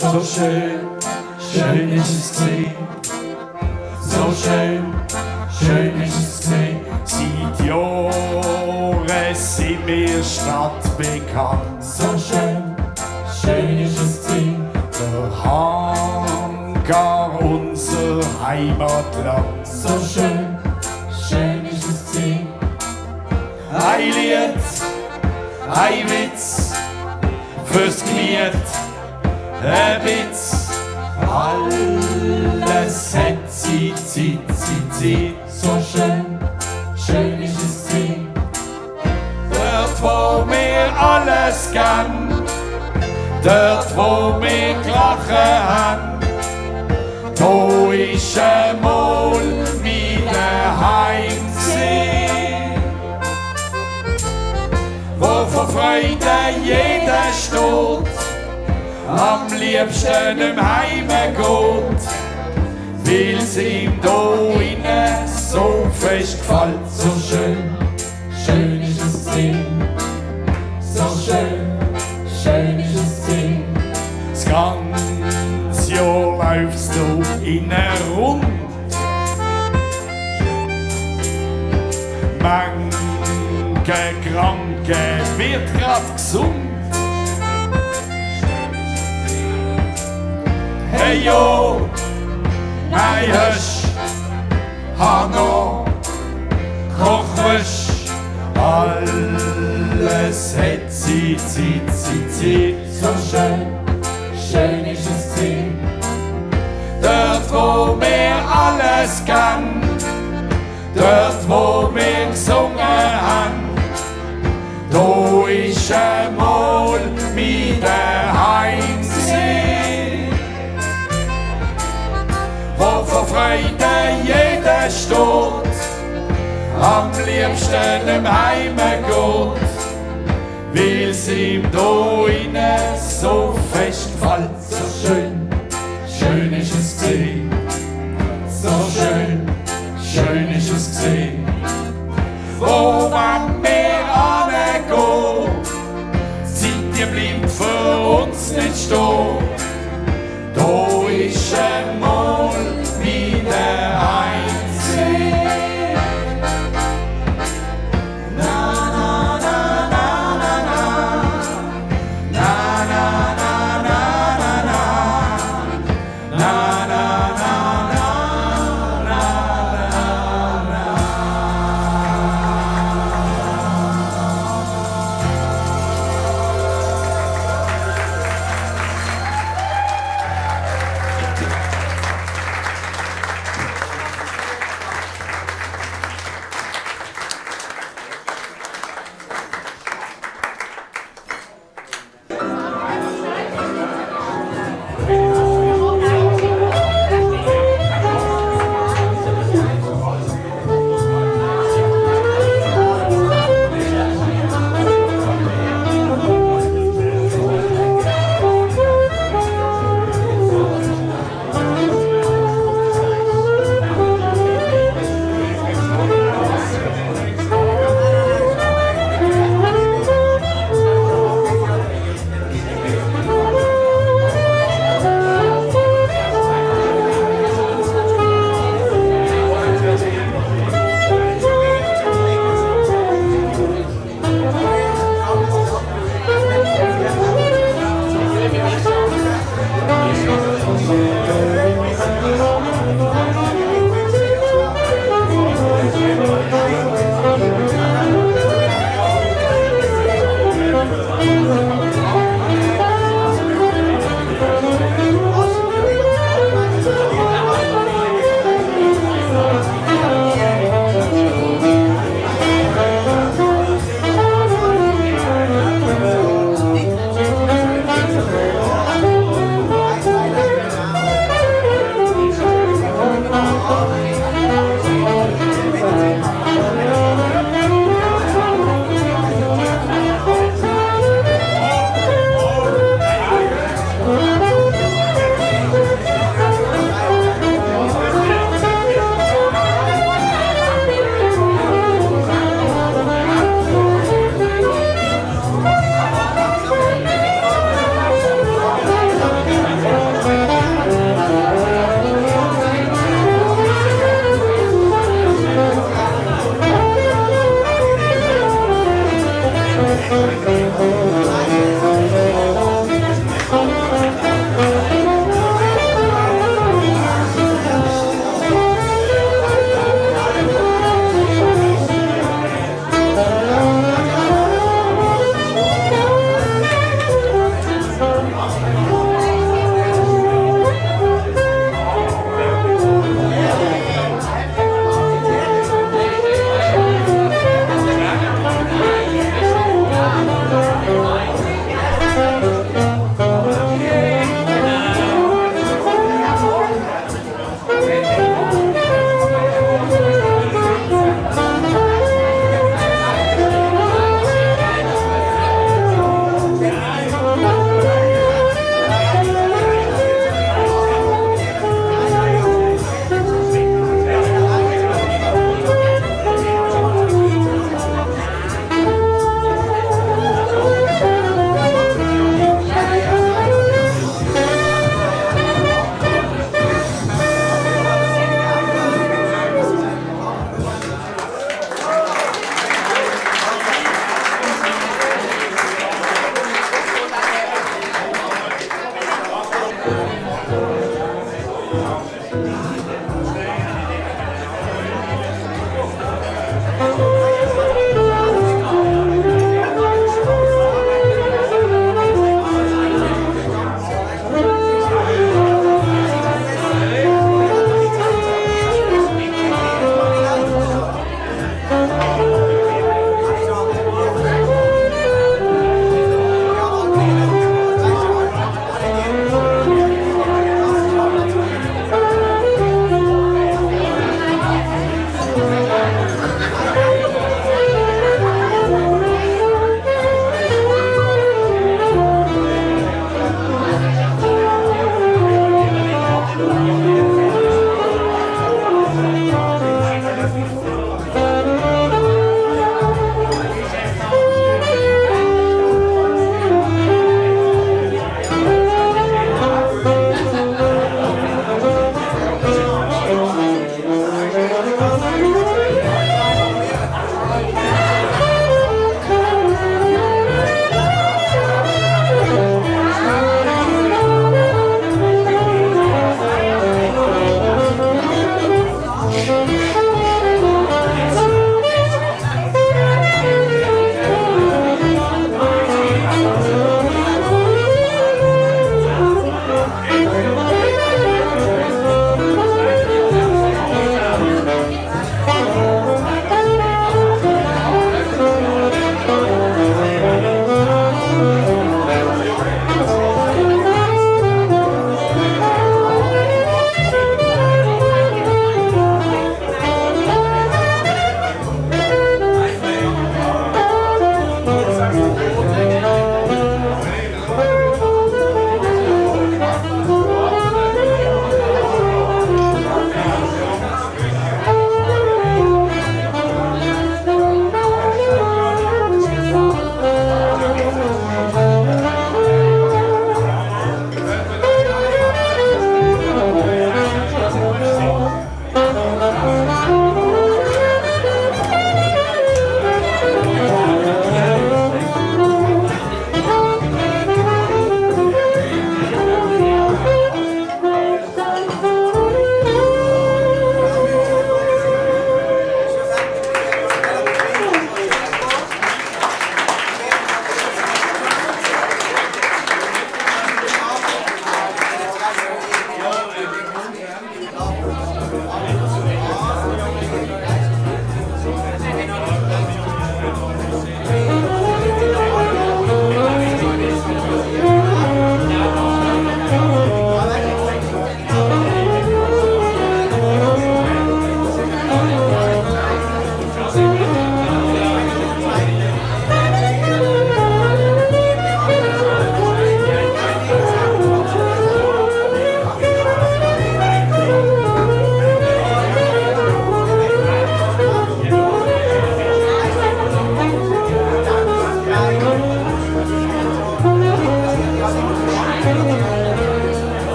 So schön, schön ist es gewesen. So schön, schön ist es gewesen. Seit Jahren sind wir stadtbekannt. So schön, schön ist es gewesen. Der Hangar, unser Heimatland. So schön, schön ist es gewesen. Ein Lied, ein Witz fürs Geniet. Ein Witz, alles hat Zeit. So schön, schön ist es gewesen. Dort, wo wir alles gern, dort, wo wir gelacht haben, da ist einmal wieder Heim gewesen. Wo vor Freude jeder steht, am liebsten im Heime geht, weil's ihm da innen so fest gefällt. So schön, schön ist es gewesen. So schön, schön ist es gewesen. Das ganze Jahr läuft's da innen rund. Manche Kranke wird grad gesund. Hey yo, nein hörst, Hanno, Kochwäsch, alles hat Zeit. So schön, schön ist es gewesen. Dort, wo wir alles gern, dort, wo wir gesungen haben, da ist einmal wieder Heim gewesen. Wo vor Freude jeder steht, am liebsten im Heime geht, weil's ihm da innen so fest gefällt. So schön, schön ist es gewesen. So schön, schön ist es gewesen. Wo wollen wir hingehen? Die Zeit bleibt für uns nicht stehen. Da ist einmal wieder Heim gewesen. Na na na na na na.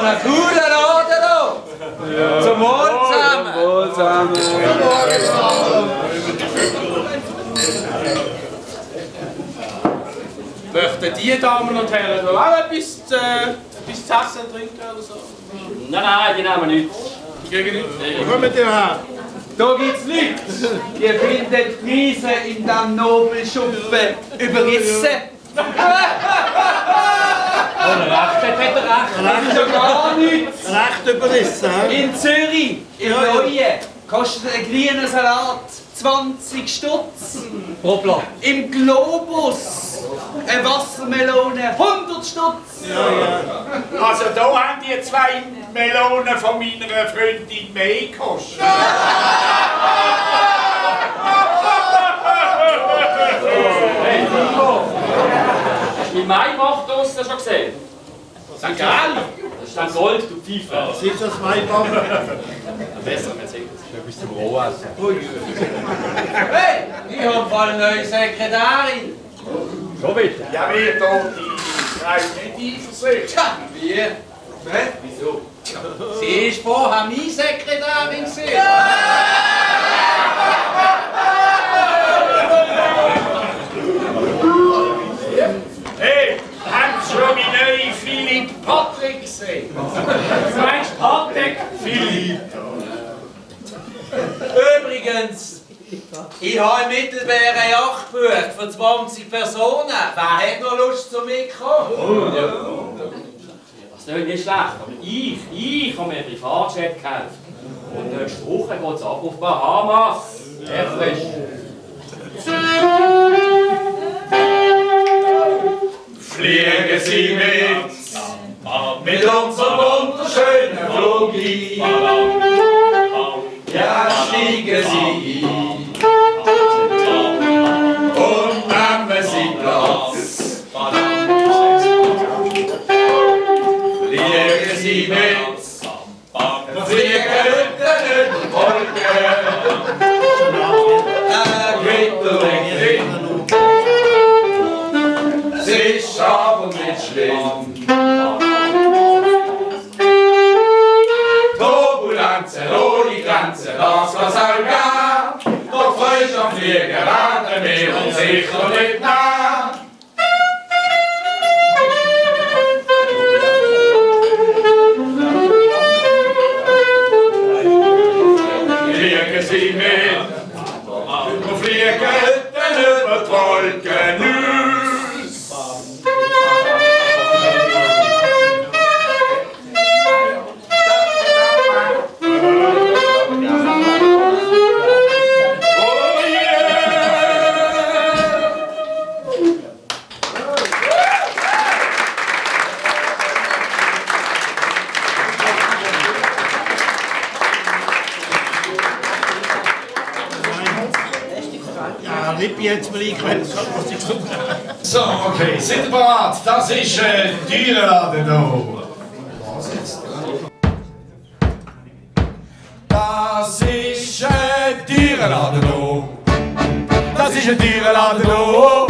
ein cooler Laden da. Zum Wohl zusammen. Zum Wohl zusammen. Möchten die Damen und Herren noch auch etwas zu essen und trinken oder so? Nein, die nehmen nichts. Die kriegen nichts? Kommt ihr her? Da gibt's Leute, die finden die Preise in diesem Nobelschuppen überrissen. Recht hat er recht. Das ist ja gar nichts. Recht überrissen, hä? In Zürich, im Neuen, kostet ein kleiner Salat 20 Stutz. Pro Blatt. Im Globus eine Wassermelone 100 Stutz. Also da haben die 2 Melonen von meiner Freundin mehr gekostet. Hey, Nico. Im Mai macht das, hast du schon gesehen? St. Gallen? Das ist dann Gold, du Pfeife. Sitzt das Maibach? Besser, man sieht es. Hey, ich habe voll eine neue Sekretärin. Schon bitte. Ja, wir hier die Frau nicht einversichert. Tja, wie? Hä? Wieso? Sie ist vorher meine Sekretärin gewesen. Hey, haben Sie schon meinen neuen Philipp Patrick gesehen? Du meinst Patek? Philipp. Übrigens, ich habe im Mittelmeer eine Yacht gebucht von 20 Personen. Wer hat noch Lust zu mir zu kommen? Das ist nicht schlecht, aber ich habe mir einen Privatjet gekauft. Und nächste Woche geht es ab auf Bahamas. Sehr frisch. Fliegen Sie mit unserem wunderschönen Flogi. Ja, stiegen Sie und nehmen Sie Platz. Fliegen Sie mit, fliegen Hütten und Wolken. Gewitterlich drin, es ist aber nicht schlimm. Turbulenzen ohne Grenzen, das kann es auch geben. Doch frisch am Fliegen werden wir uns sicher nicht nehmen. Fliegen Sie mit, wir fliegen Hütten über die Wolken aus. Oh Ja, Lippi jetzt mal eingrenzen, was ich gesungen habe. So, okay, sind ihr bereit? Das ist ein Dürrenladen hier. Das ist ein Dürrenladen hier. Das ist ein Dürrenladen hier.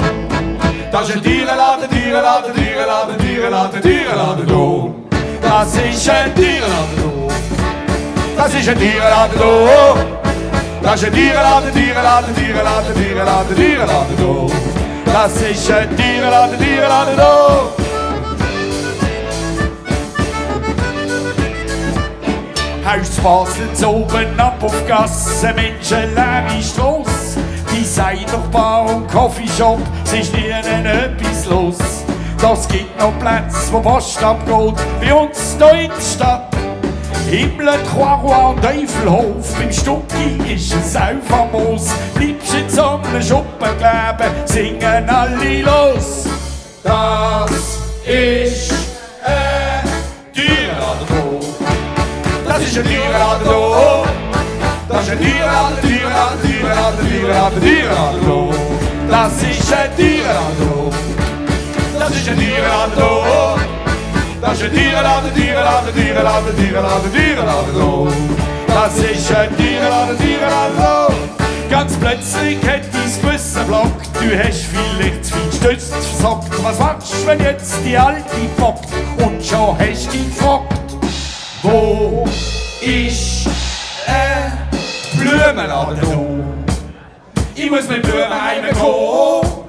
Das ist ein Dürrenladen, Dürrenladen, Dürrenladen, Dürrenladen, Dürrenladen hier. Das ist ein Dürrenladen hier. Das ist ein Dürrenladen hier. Das ist ein Dierenladen, Dierenladen, Dierenladen, Dierenladen, Dierenladen hier. Das ist ein Dierenladen, Dierenladen hier. Haus Basel oben ab auf Gasse, menschenleere Strasse. Designerbar und Coffeeshop, es ist nie etwas los. Das gibt noch Plätze, wo Post abgeht, bei uns hier in der Stadt. Himmel, Croix und Teufelhof, beim Stucki ist es auch famos. Bleibst jetzt an einem Schuppen kleben, singen alle los. Das ist ein Dürrenladen hier. Das ist ein Dürrenladen hier. Das ist ein Dürrenladen, Dürrenladen, Dürrenladen, Dürrenladen, Dürrenladen hier. Das ist ein Dürrenladen hier. Das ist ein Dürrenladen hier. Das ist ein Dierenladen, Dierenladen, Dierenladen, Dierenladen, Dierenladen hier. Das ist ein Dierenladen, Dierenladen hier. Ganz plötzlich hat dein Gewissen Block. Du hast vielleicht zu viel Stütz versagt. Was machst du, wenn jetzt die Alte bockt? Und schon hast du dich gefragt. Blumenladen da. Ich muss mit Blumen heimkommen.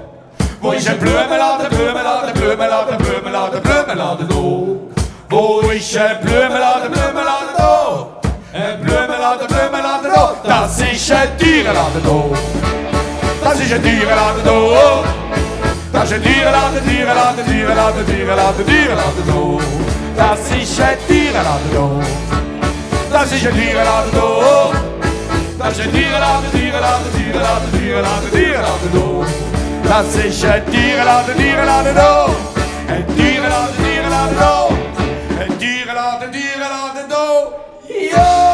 Wo ist ein Blumenladen, Blumenladen, Blumenladen, Blumenladen, Blumenladen da? Wo ist ein Blumenladen, Blumenladen da? Ein Blumenladen, Blumenladen da. Das ist ein Tierenladen da. Das ist ein Tierenladen da. Das ist ein Tierenladen, Tierenladen, Tierenladen, Tierenladen, Tierenladen da. Das ist ein Tierenladen da. Das ist ein Tierenladen da. Das ist ein Tierenladen, Tierenladen, Tierenladen, Tierenladen, Tierenladen da. Das ist ein Tierenladen, Tierenladen da. Ein Tierenladen, Tierenladen da. Ein Tierenladen, Tierenladen da. Ja!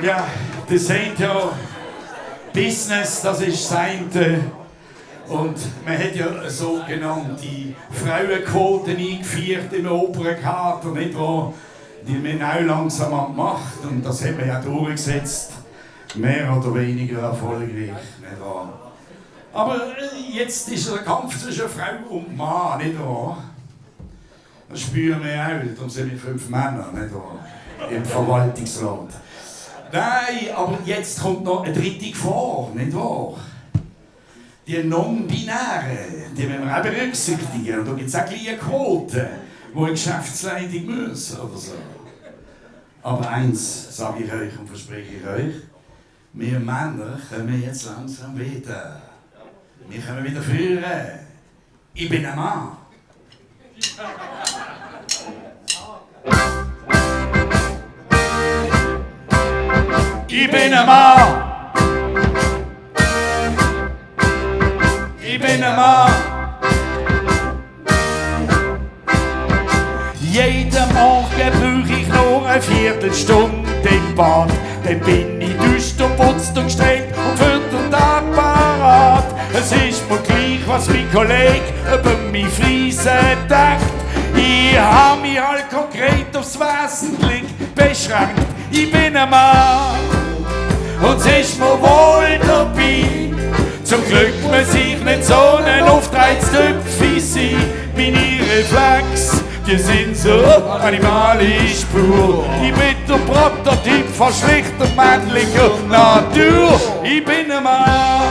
Ja, das sind ja Business, das ist das eine. Und man hat ja eine sogenannte Frauenquote eingeführt im Operntheater, nicht wahr? Die man auch langsam macht. Und das haben wir ja durchgesetzt. Mehr oder weniger erfolgreich, nicht wahr? Aber jetzt ist der Kampf zwischen Frau und Mann, nicht wahr? Das spüren wir auch, darum sind wir 5 Männer, nicht wahr? Im Verwaltungsrat. Nein, aber jetzt kommt noch eine dritte Gefahr, nicht wahr? Die Non-Binären, die müssen wir auch berücksichtigen. Und da gibt es auch gleich Quoten, die in Geschäftsleitung müssen oder so. Aber eins sage ich euch und verspreche ich euch, wir Männer kommen jetzt langsam wieder. Wir können wieder führen. Ich bin ein Mann. Ich bin ein Mann. Ich bin ein Mann. Jeden Morgen brauche ich nur eine Viertelstunde im Bad. Dann bin ich düsterputzt und gestreckt und für den Tag parat. Es ist mir gleich, was mein Kollege über mich Friesen denkt. Ich habe mich halt konkret aufs Wesentliche beschränkt. Ich bin ein Mann und es ist mir wohl dabei. Zum Glück muss ich nicht so ein Auftragstöpf sein. Meine Reflex, die sind so animalisch pur. Ich bin der Prototyp von schlichter männlicher Natur. Ich bin ein Mann.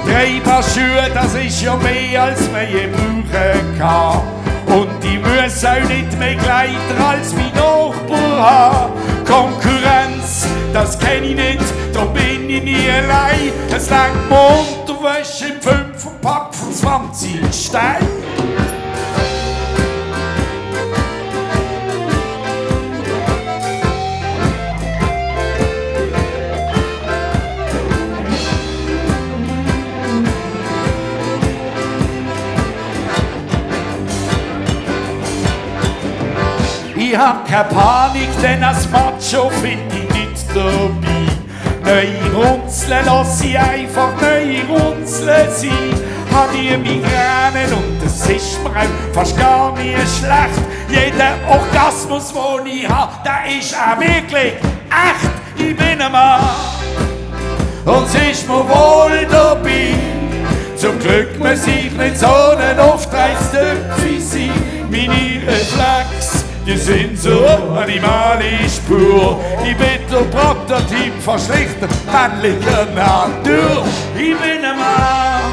3 Paar Schuhe, das ist ja mehr als man je brauchen kann. Und ich muss auch nicht mehr Kleider als mein Nachbar haben. Konkurrenz, das kenn ich nicht, da bin ich nie allein. Es langt mir Unterwäsche im 5er-Pack von 20 Stein. Ich hab keine Panik, denn als Macho find ich nicht dabei. Neue Runzeln lass ich einfach neue Runzeln sein. Hab die Migräne und das ist mir auch fast gar nicht schlecht. Jeder Orgasmus, den ich hab, der ist auch wirklich echt. Ich bin ein Mann und es ist mir wohl dabei. Zum Glück muss ich nicht so ein Auftragstöpfi sein. Meine Reflex, die sind so animalisch pur. Ich bin der Prototyp von schlichter männlicher Natur. Ich bin ein Mann.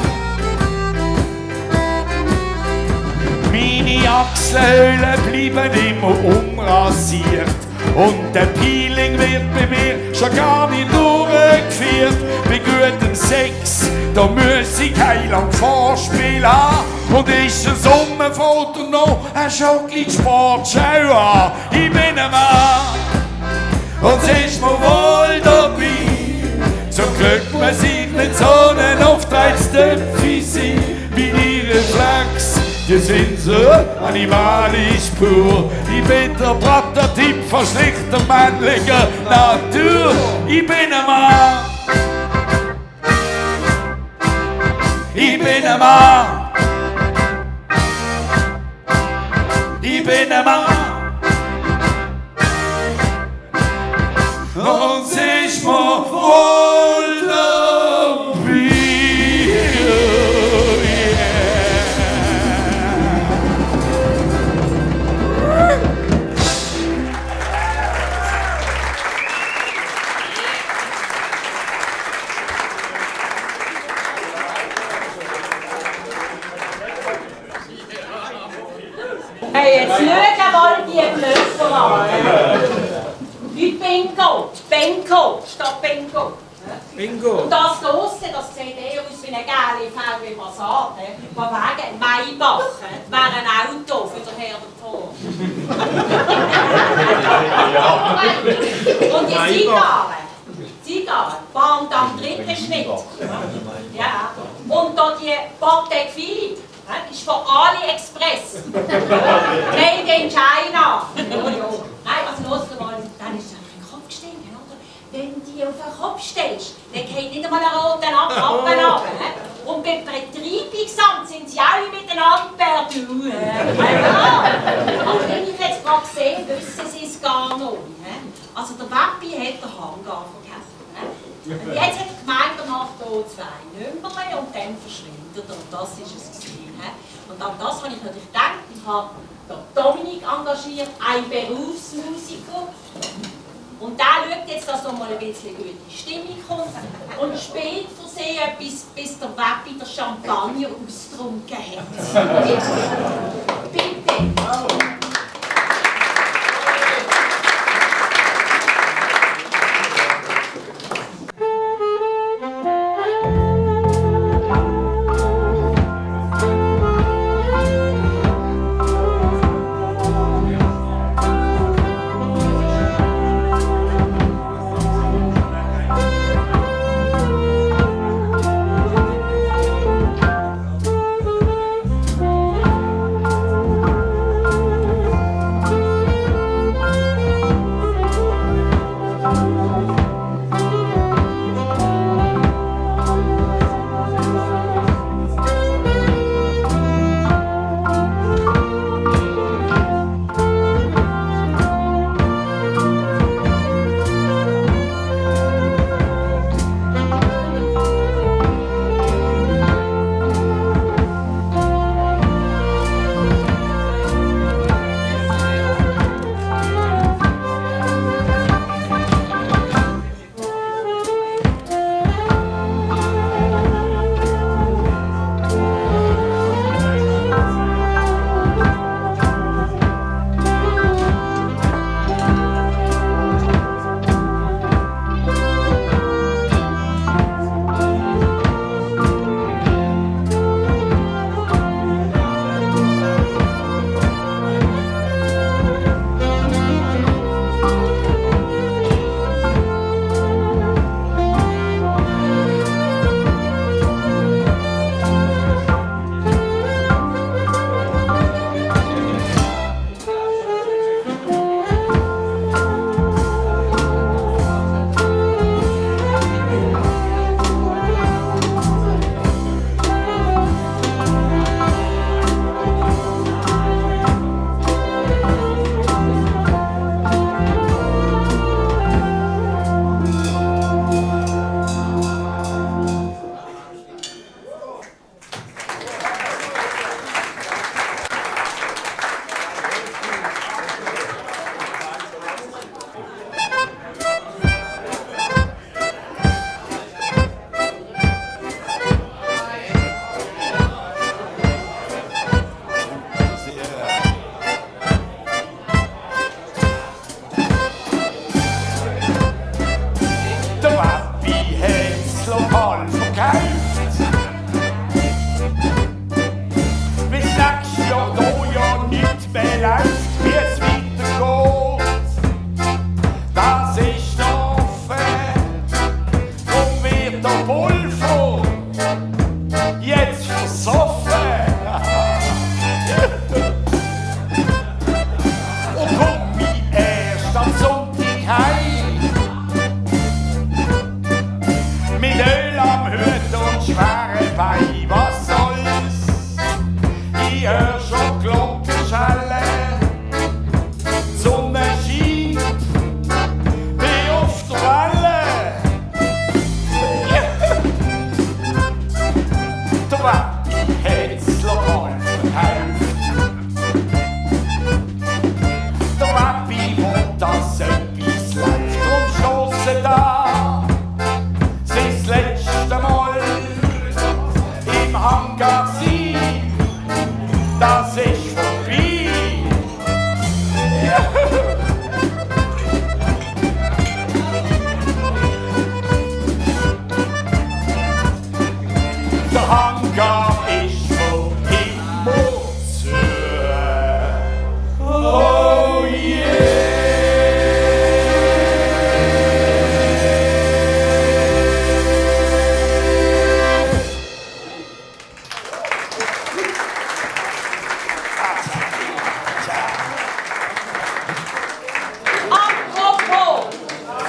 Meine Achselhöhlen bleiben immer unrasiert. Und der Peeling wird bei mir schon gar nicht durchgeführt. Bei gutem Sex, da muss ich kein lang Vorspiel haben. Und ist ein Sommerfoto noch ein Schokolade-Sportschau an. Ich bin ein Mann und es ist mir wohl dabei. Zum Glück muss ich nicht so ein Auftragstöpfi sein. Meine Reflex, die sind so animalisch pur. Ich bin der Prototyp von schlichter männlicher Natur. Ich bin ein Mann. Ich bin ein Mann. Ich bin ein Mann. Und es ist mir wohl dabei. Hey, jetzt schauen mal die Blöcke an. Wie Bingo. Benko statt Bingo. Bingo. Und das hier, das sieht eher aus wie eine gelbe VW Passat. Von wegen Maybach. Wäre ein Auto für den Herr davor. Und die Zigarre, bahnt am dritten Schnitt. Ja. Und da die Patek Philippe. Das ist von AliExpress. Made in China. Nein, also los mal, dann ist es auf den Kopf gestellt, oder? Wenn du die auf den Kopf stellst, dann geht nicht einmal ein roter Lappen runter. Und beim Betreibungsamt sind sie alle miteinander per Du. Aber wenn ich jetzt gerade sehe, wissen sie es gar noch. Also der Wappi hat den Hangar verkauft. Und jetzt hat die Gemeinde gemacht, hier 2 Nummern und dann verschwindet er. Und das ist es gewesen. Und an das habe ich natürlich gedacht, ich habe den Dominik engagiert, ein Berufsmusiker. Und der schaut jetzt, dass noch mal ein bisschen gute Stimmung kommt und spielt für sie etwas, bis der Wappi den Champagner austrunken hat. Bitte.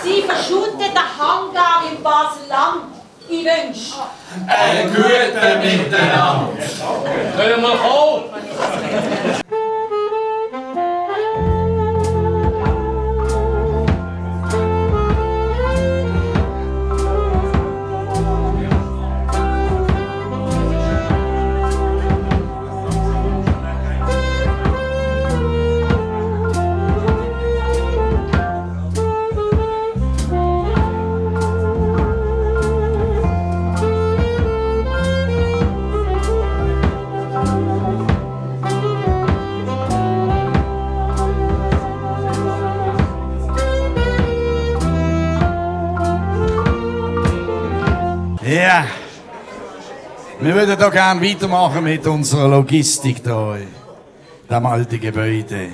Sie verschütten den Hangar in Basel-Land. Ich wünsche. Einen guten Miteinander. Können wir kommen? Ja, wir würden hier gerne weitermachen mit unserer Logistik hier in diesem alten Gebäude.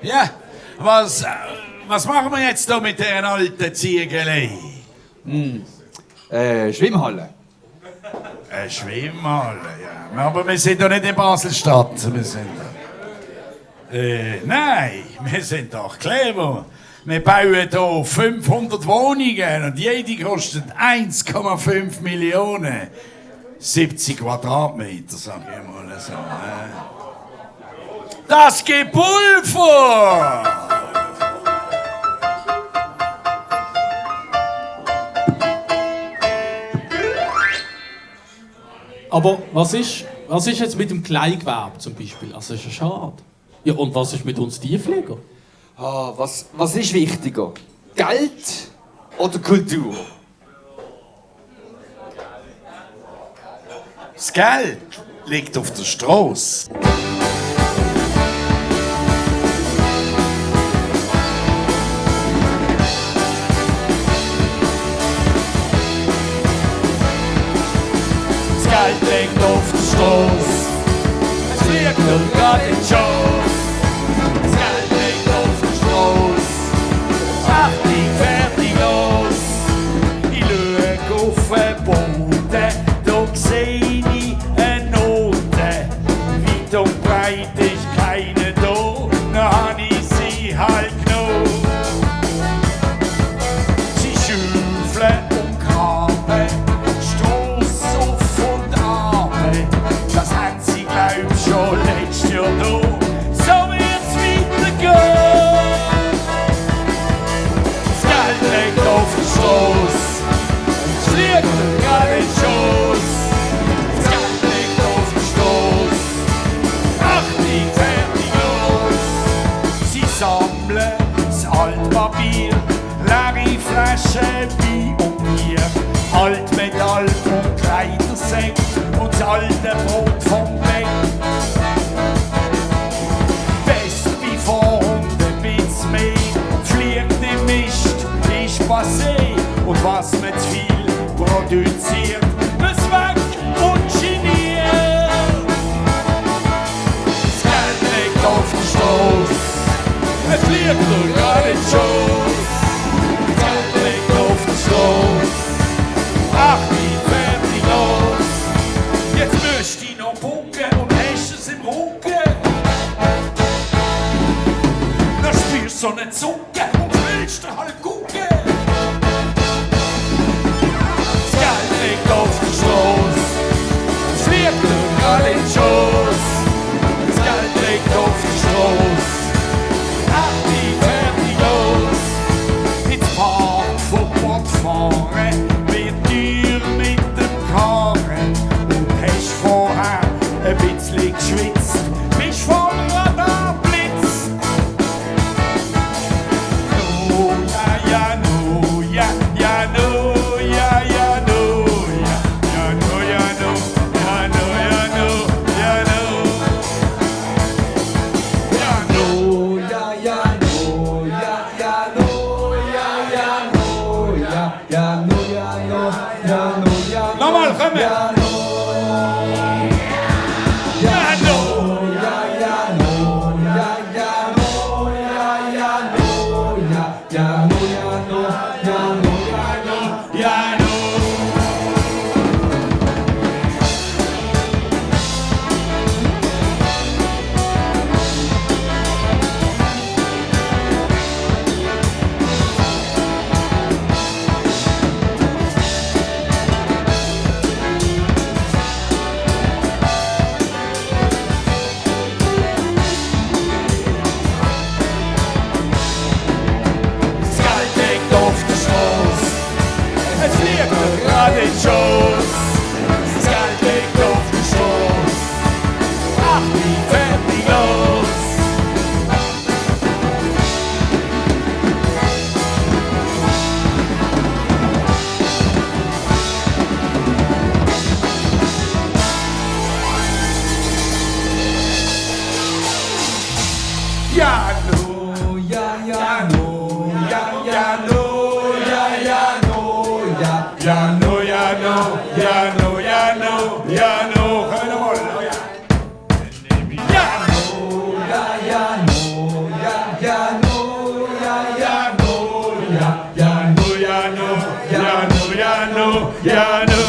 Ja, was machen wir jetzt hier mit dieser alten Ziegelei? Schwimmhalle. Eine Schwimmhalle, ja. Aber wir sind doch nicht in Basel-Stadt. Wir sind nein, wir sind doch clever. Wir bauen hier 500 Wohnungen und jede kostet 1,5 Millionen. 70 Quadratmeter, sag ich mal so. Das gibt Pulver! Aber was ist jetzt mit dem Kleingewerbe zum Beispiel? Also ist ja schade. Ja, und was ist mit uns Tiefleger? Ah, was ist wichtiger? Geld oder Kultur? Das Geld liegt auf der Straße. Das Geld liegt auf der Straße. Es liegt nur gerade in Schoß. Das Geld liegt auf der Straße. Fertig, fertig, los. Ich schaue auf den Boden, da sehe ich eine Note. Weit und breit ist keine da, dann habe ich sie halt genommen. Sie schaufeln und graben, Stoss auf und ab. Das haben sie, glaub ich, schon letztes Jahr da. So wird's weitergehen. Das Geld liegt auf der Straße. Es liegt mir gerade in den Schoß. Das Geld liegt auf der Straße. Achtung, fertig, los. Sie sammeln das Altpapier, leere Flaschen Wein und Bier, Altmetall und Kleidersäck und das alte Brot vom Bäck. Best wie vor und ein bisschen mehr, fliegt im Mist, ist passé. Und was man zu viel produziert, muss weg und geniert. Das Geld liegt auf der Straße, es liegt nur gerade in den Schoß. Das Geld liegt auf der Straße, Achtung, fertig, los. Jetzt müsst ihr noch bucken und hast es im Rücken. Dann spürst du so einen Zucken und willst dir halt gucken. Das Geld liegt auf der Straße, es liegt nur gerade in den Schoß. Das Geld liegt auf der Straße, Achtung, fertig, los. Ins Parkverbot fahren wird teuer mit dem Karren. Und hast vorher ein bisschen geschwitzt, bist vom Radarblitz. Ja, no, ja, ja, no, ja, ja, no, ja, ja, no, ja, ja, no, ja, no, ja, no, ja, no, ja, no. Können wir mal, ja. Ja, no, ja, ja, no, ja, ja, no, ja, ja, no, ja, ja, no, ja, no, ja, no, ja, no, ja, no.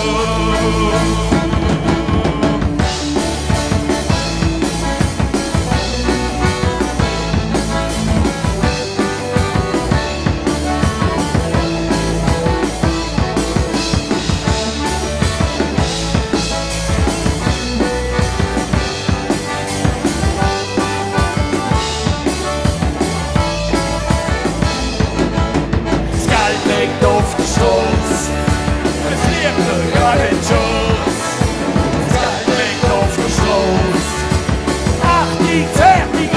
Liegt auf der Straße, es liegt mir gar nicht Schuss. Das Geld liegt auf der Straße, ach, die fertig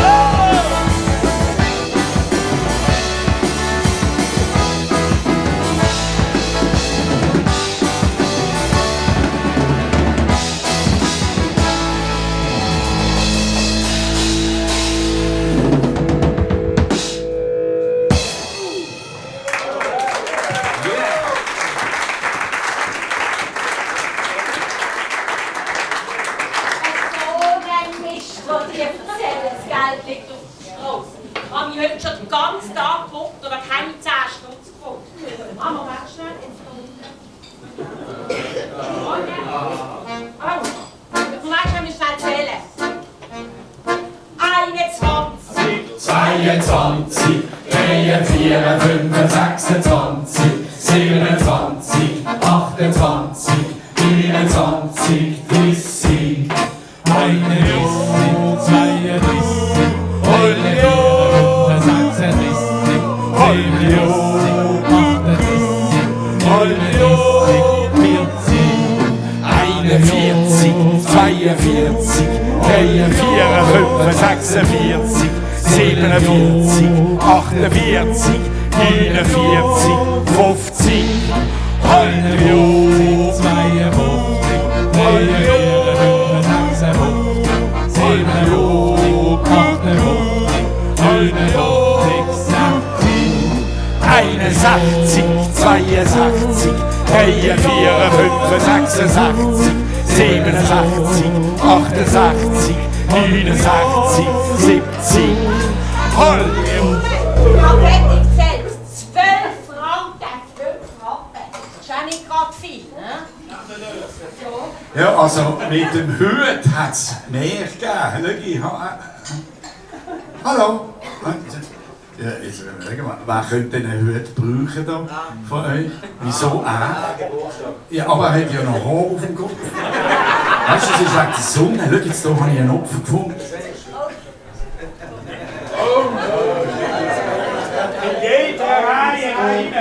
los! Ich habe heute schon den ganzen Tag geguckt, aber keine 10 Stunden gefunden. Mama, warte schnell. Du weißt, wir müssen schnell zählen. 21. 22, 23, 25, 26, 28, 29, 30, 31, 32, 42, 43, 46, 47, 48, 49, 50, 52, 61, 62, 63, 65, 66, 67, 68, 69, 70. Hollywood! Ich habe fertig gezählt. 12 Franken, 5 Rappen. Das ist auch nicht gerade viel, ne? Ja, also mit dem Hut hat es mehr gegeben. Hallo? Ja, jetzt, wer könnte denn einen Hut brauchen da von euch? Wieso er? Ja, aber er hat ja noch Haar auf dem Kopf. Weißt du, es ist wegen der Sonne. Schau, jetzt hier habe ich einen Opfer gefunden. In jeder Reihe rein.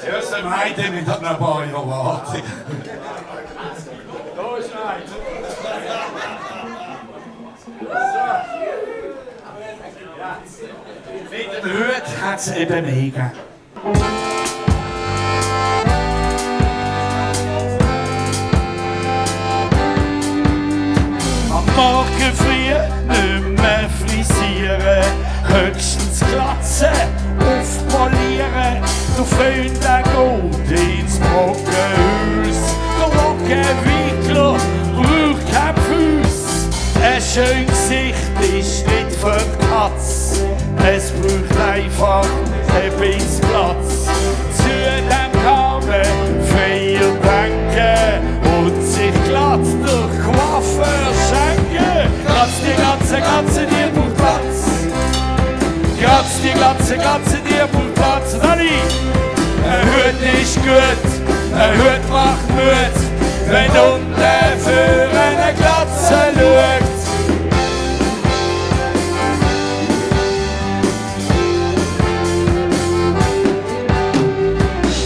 Erste Meiden mit ein paar Jahren warten. Da ist mit dem Hut hat es eben mega. Am Morgen früh nicht mehr frisieren, höchstens glatzen, aufpolieren. Du Freunde geht ins Brockenhaus. Der Rockenwickler braucht kein Fuß. Ein schönes Gesicht ist nicht für die Katz. Es braucht einfach ein bisschen Platz. Zu dem kann man freier denken und sich glatt durch Coiffeur schenken. Glatze, dir braucht Platz. Glatze, dir braucht Platz. Dani, ein Hut ist gut, ein Hut macht Mut, wenn unten für eine Glatze schaut.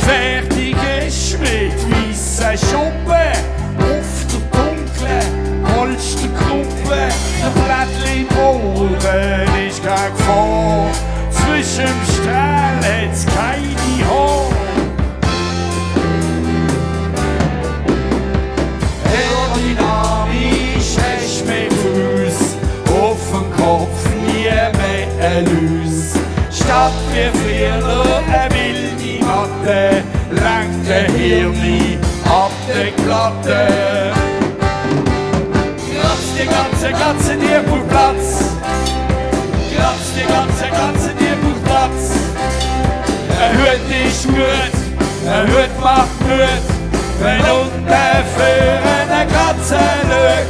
Fertig ist mit weissen Schuppen auf der dunklen Polstergruppe. Der Blättli im Ohren ist keine Gefahr. Zwischen dem Strahl hat's keine Latte, lenkt der Hirn ab der Platte. Kratz die ganze Tierbuchplatz. Kratz die ganze Tierbuchplatz. Ein Hut ist gut, ein Hut macht Mut, wenn unten für eine Katze schaut.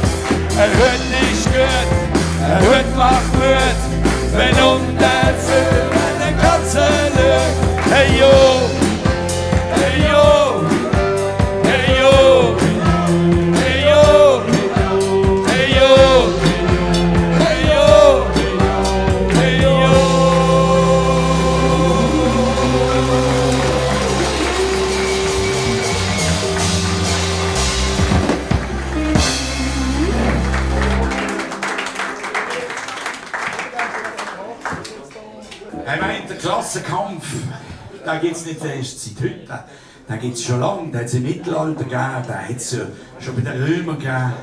Ein Hut ist gut, ein Hut macht Mut, wenn unten für eine Katze schaut. Hey yo, hey yo, hey yo, hey yo, hey yo, hey yo, hey yo. Ich meine, der Klassenkampf, den gibt es nicht erst seit heute. Den gibt es schon lange, den hat es im Mittelalter gegeben, den hat es ja schon bei den Römern gegeben.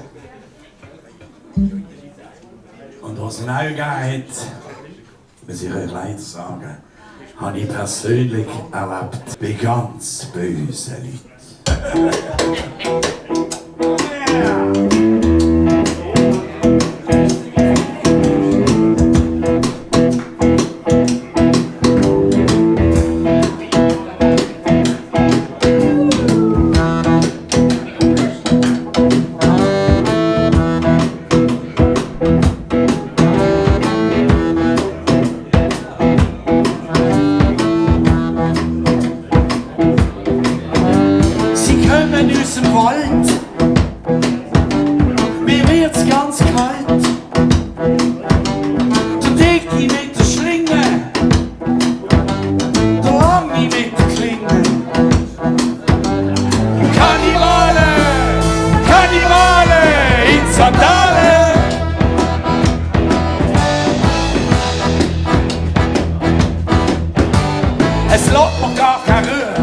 Und was es neu gegeben hat, muss ich euch leider sagen, habe ich persönlich erlebt bei ganz bösen Leuten. Es lässt mir gar keine Ruhe.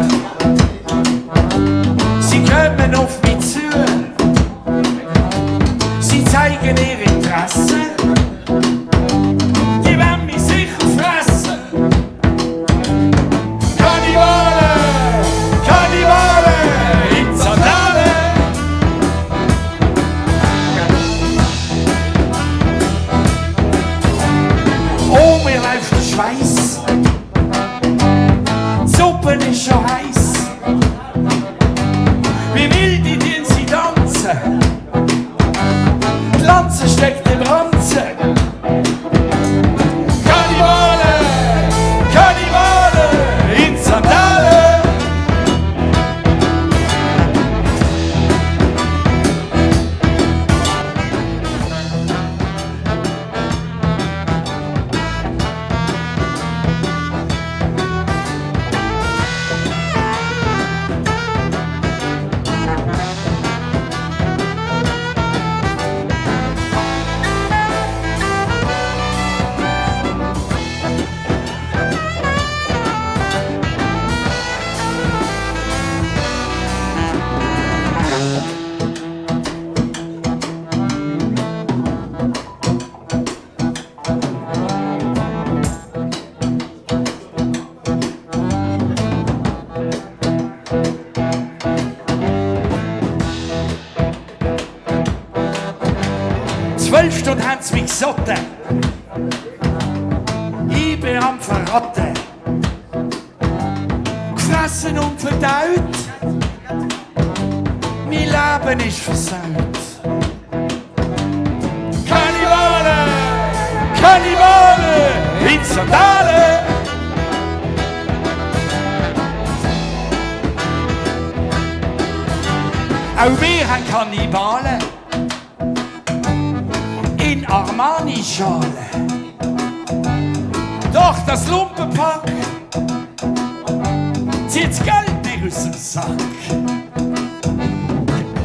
Sie kommen auf mich zu. Sie zeigen ihr Interesse. Die werden mich sicher fressen. Kannibale, Kannibale in Sandalen. Oh, mir läuft der Schweiß. Suppe ist schon heiß. Wie wild die den sie tanzen. Die Lanze steckt im Ranzen. Kannibale, Kannibale in Sandalen. Zwölf Stunden haben sie mich gesotten. Ich bin am Verrotten. Gefressen und verdaut. Mein Leben ist versaut. Kannibale, Kannibale in Sandalen. Auch wir haben Kannibalen. In Armani-Schale. Doch das Lumpenpack zieht das Geld nicht aus dem Sack.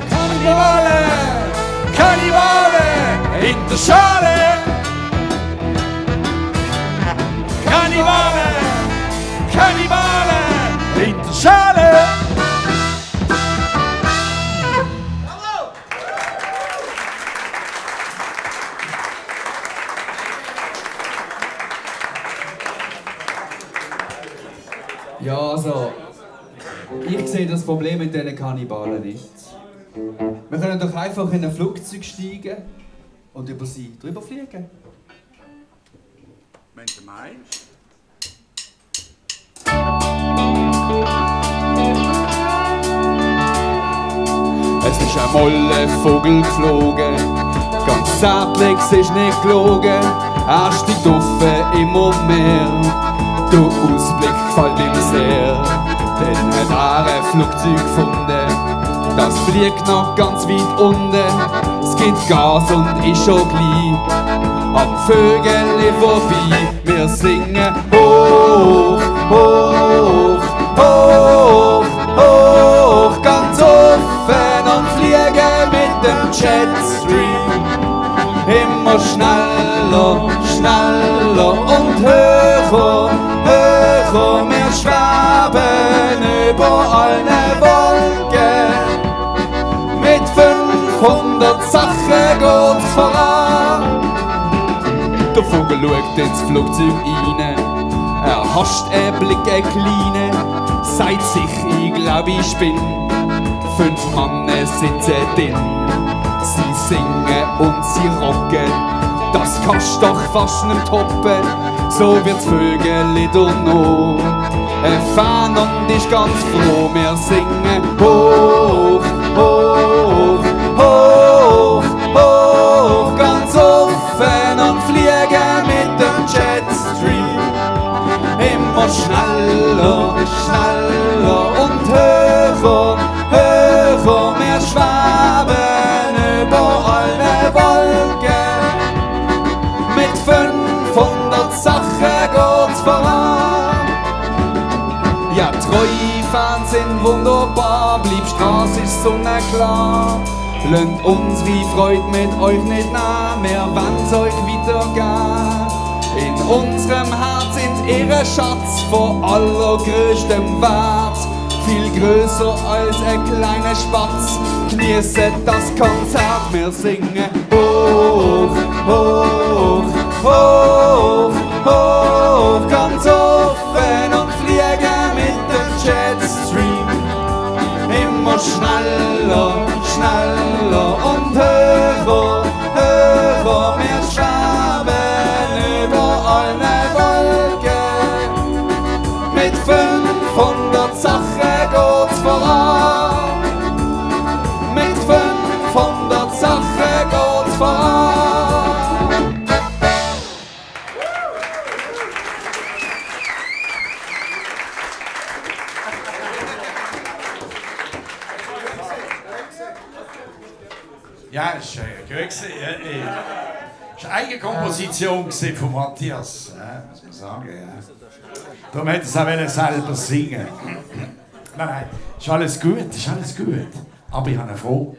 Kannibale, Kannibale in der Schale. Kannibale, Kannibale in der Schale. Ja, also, Ich sehe das Problem mit diesen Kannibalen nicht. Wir können doch einfach in ein Flugzeug steigen und über sie drüber fliegen. Wenn du meinst. Es ist einmal ein Vogel geflogen, ganz zärtlich, es ist nicht gelogen. Er steigt auf immer mehr, der Ausblick gefällt ihm sehr. Dann hat er ein Flugzeug gefunden, das fliegt noch ganz weit unten. Es gibt Gas und ist schon gleich am Vögel vorbei. Wir singen hoch, hoch, hoch, hoch, ganz offen und fliegen mit dem Jetstream. Immer schneller, schneller und höher, höher. Wir schweben über alle Wolken. Mit 500 Sachen geht's voran. Der Vogel schaut ins Flugzeug rein. Er hascht einen Blick, einen kleinen. Sagt sich, ich glaub, ich bin. 5 Männer sitzen drin. Sie singen und sie rocken. Das kannst doch fast nicht toppen. So wird's Vögel noch. Ein Fan und ist ganz froh. Wir singen hoch, hoch, hoch, hoch, ganz offen und fliegen mit dem Jetstream. Immer schneller, schneller und höher, höher. Wir schweben über alle Wolken. Mit 500 Sachen geht's voran. Ja, treue Fans sind wunderbar, bleib Straße ist sonnenklar. Lasst unsere Freude mit euch nicht nah, wir wollen's euch weitergeben. In unserem Herz sind ihre Schatz von allergrößtem Wert. Viel größer als ein kleiner Spatz, genießt das Konzert. Wir singen hoch, hoch, hoch, hoch, ganz offen und fliegen mit dem Jetstream. Immer schneller, schneller und höher, höher. Wir schweben über alle Wolken. Mit 500 Sachen geht's voran. Mit 500 Sachen geht's voran. Ja, es war gut. Es war eine Eigenkomposition von Matthias, muss man sagen. Ja. Darum hätte er es auch selber singen. Nein, ist alles gut, ist alles gut. Aber ich habe eine Frage.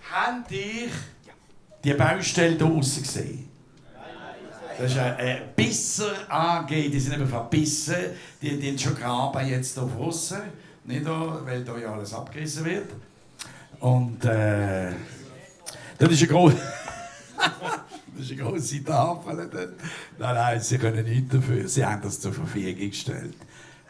Habt ihr die Baustelle hier draussen gesehen? Das ist ein Bisser AG, die sind eben verbissen. Die schon graben jetzt hier draussen, nicht da, weil hier ja alles abgerissen wird. Und das ist eine grosse Tafel. Nein, sie können nichts dafür. Sie haben das zur Verfügung gestellt,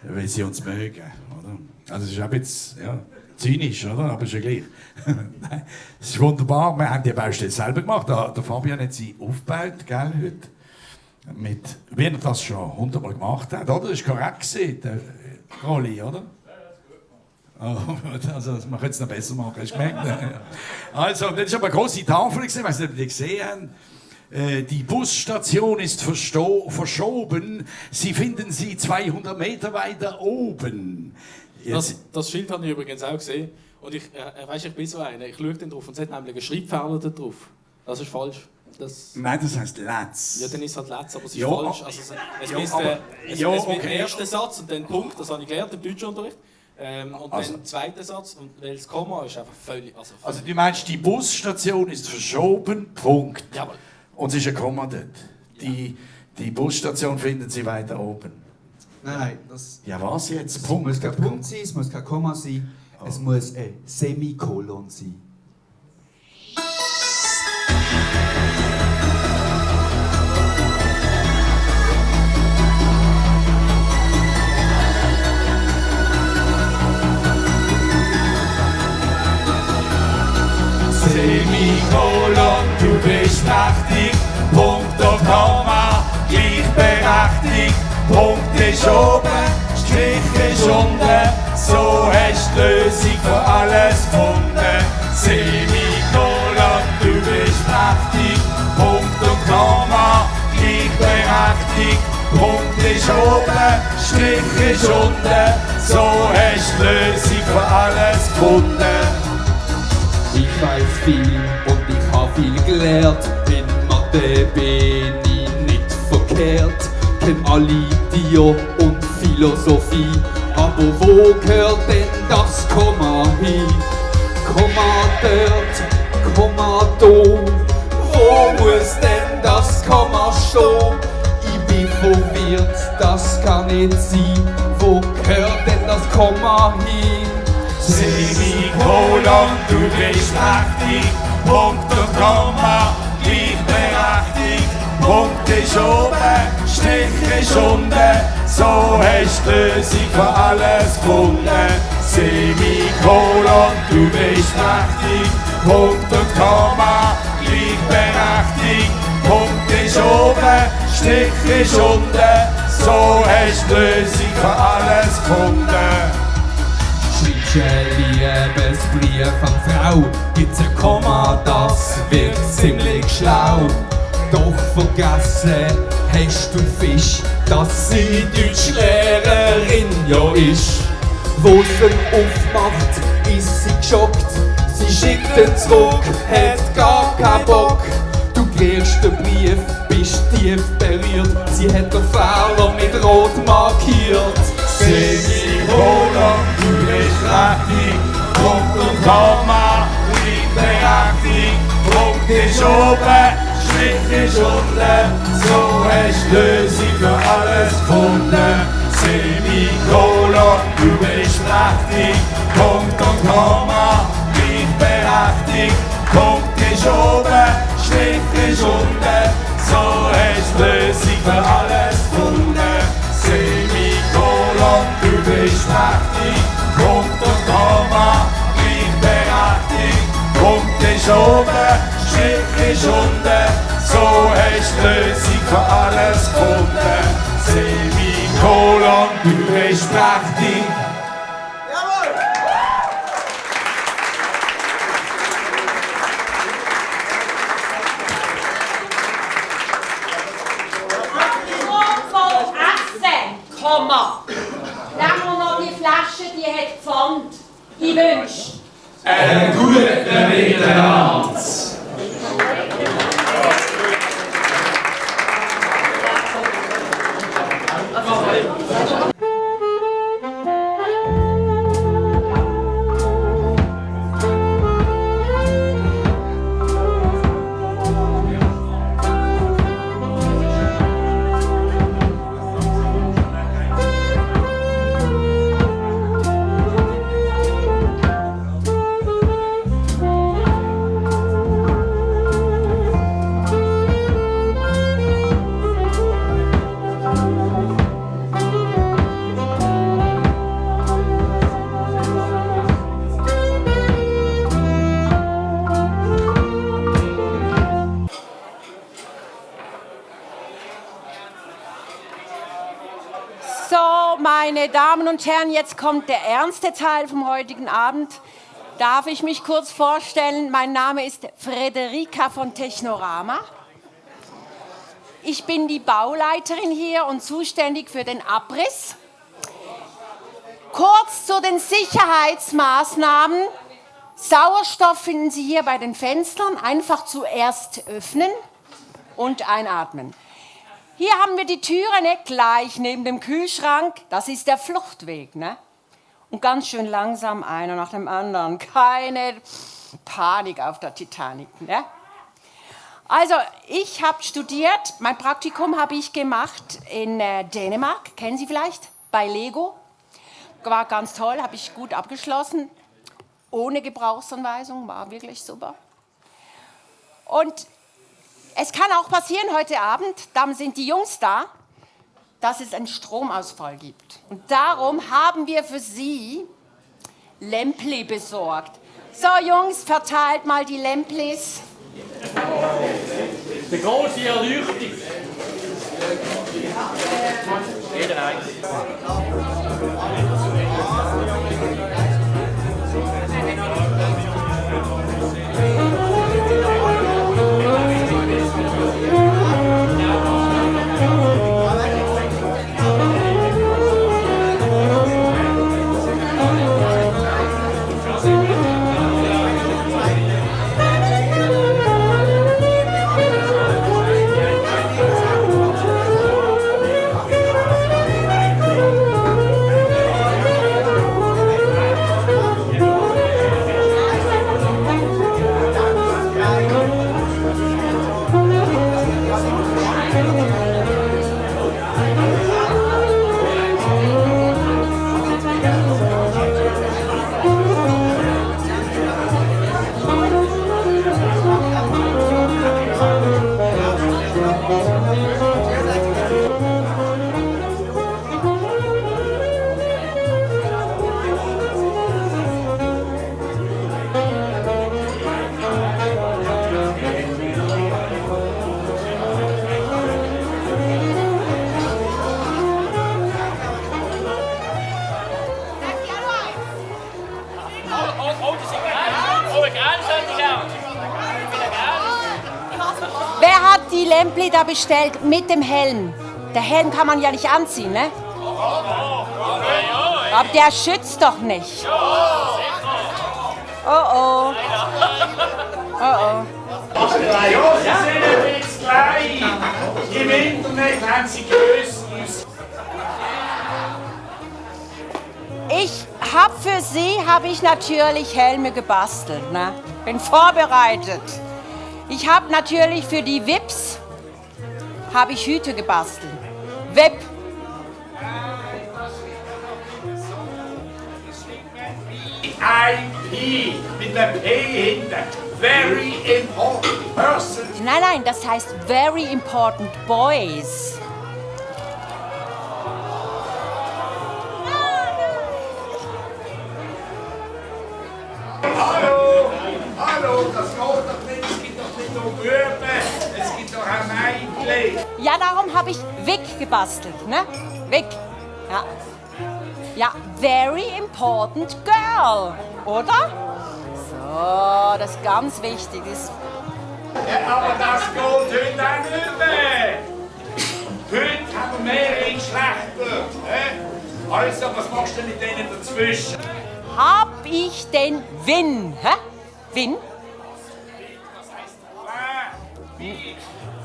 weil sie uns mögen. Oder? Also es ist ein bisschen zynisch, oder? Aber ist ja gleich. Nein, es ist wunderbar. Wir haben die Baustelle selber gemacht. Der Fabian hat sie aufgebaut, gell, heute. Wie er das schon 100-mal gemacht hat, oder? Das war korrekt, der Rolli, oder? Oh, also, man könnte es noch besser machen, hast du gemerkt? Also, das war aber eine grosse Tafel, ich weiß nicht, ob ihr die gesehen habt. Die Busstation ist verschoben. Sie finden sie 200 Meter weiter oben. Das Schild habe ich übrigens auch gesehen. Und ich bin so einer. Ich schaue dann drauf und es hat nämlich einen Schreibfehler da drauf. Das ist falsch. Nein, das heisst Letz. Ja, dann ist es halt Letz, aber es ist Ja, falsch. Also, es misst der erste Satz und dann Punkt, das habe ich gelernt im Deutschunterricht. Und dann der zweite Satz, und weil das Komma ist einfach völlig... Also du meinst, die Busstation ist verschoben, Punkt. Jawohl. Und es ist ein Komma dort. Die Busstation finden Sie weiter oben. Nein, das... Ja, was jetzt? Es Punkt. muss kein Punkt sein, es muss kein Komma sein, es muss ein Semikolon sein. Punkt ist oben, Strich ist unten, so hast du die Lösung für alles gefunden. Semikolon, du bist mächtig, Punkt und Komma, gleichberechtigt. Punkt ist oben, Strich ist unten, so hast du die Lösung für alles gefunden. Ich weiß viel und ich hab viel gelernt. In Mathe bin ich nicht verkehrt. Kenn alle Tier und Philosophie. Aber wo gehört denn das Komma hin? Komma dort, Komma da. Wo muss denn das Komma stehen? Ich bin verwirrt, das kann nicht sein. Wo gehört denn das Komma hin? Semikolon, du bist mächtig, Punkt und Komma, gleichberechtigt. Punkt ist oben, Strich ist unten, so hast du die Lösung für alles gefunden. Semikolon, du bist mächtig, Punkt und Komma, gleichberechtigt. Punkt ist oben, Strich ist unten, so hast du die Lösung für alles gefunden. Schreibst ein Liebesbrief an Frau, gibt's ein Komma, das wird ziemlich schlau. Doch vergessen hast du Fisch, dass sie Deutschlehrerin ja ist. Wo sie aufmacht, ist sie geschockt, sie schickt ihn zurück, hat gar keinen Bock. Du kriegst den Brief, bist tief berührt, sie hat den Fehler mit Rot markiert. Semikolon, du bist mächtig, Punkt und Komma, gleichberechtigt. Punkt ist oben, Strich ist unten, so hast du die Lösung für alles gefunden. Semikolon, du bist mächtig, Punkt und Komma, gleichberechtigt. Punkt ist oben, Strich ist unten, so hast du die Lösung für alles gefunden. Semikolon, du bist mächtig, Punkt und Komma, gleichberechtigt. Punkt ist oben, Strich ist unten, so hast du die Lösung für alles gefunden. Semikolon, du bist mächtig. Komma. Nehmen wir noch die Flasche, die hat Pfand. Ich wünsche. Einen guten Miteinander. Meine Damen und Herren, jetzt kommt der ernste Teil vom heutigen Abend. Darf ich mich kurz vorstellen? Mein Name ist Frederika von Technorama. Ich bin die Bauleiterin hier und zuständig für den Abriss. Kurz zu den Sicherheitsmaßnahmen. Sauerstoff finden Sie hier bei den Fenstern. Einfach zuerst öffnen und einatmen. Hier haben wir die Türe, ne, gleich neben dem Kühlschrank. Das ist der Fluchtweg, ne? Und ganz schön langsam einer nach dem anderen. Keine Panik auf der Titanic, ne? Also, ich habe studiert, mein Praktikum habe ich gemacht in Dänemark. Kennen Sie vielleicht? Bei Lego. War ganz toll, habe ich gut abgeschlossen. Ohne Gebrauchsanweisung, war wirklich super. Und es kann auch passieren heute Abend, dann sind die Jungs da, dass es einen Stromausfall gibt. Und darum haben wir für Sie Lämpli besorgt. So Jungs, verteilt mal die Lämplis. Die große Erleuchtung. Wer hat die Lämpli da bestellt mit dem Helm? Der Helm kann man ja nicht anziehen, ne? Aber der schützt doch nicht. Oh oh. Oh oh. Ja, sie sind ein bisschen klein. Im Internet haben sie Größeres. Für Sie habe ich natürlich Helme gebastelt, ne? Bin vorbereitet. Ich habe natürlich für die VIPs habe ich Hüte gebastelt. VIP. VIP mit dem P hinten. Very important person. Nein, das heißt Very Important Boys. Hallo, das geht doch nicht. Es gibt doch nicht nur Buben, es gibt doch auch Mädchen. Ja, darum habe ich Vic gebastelt, ne? Vic. Ja. Ja, Very Important Girl, oder? So, das ist ganz wichtig. Ja, aber das geht heute auch nicht mehr. Heute haben wir mehrere Geschlechter. Also, was machst du mit denen dazwischen? Hab ich den Win, hä? Win?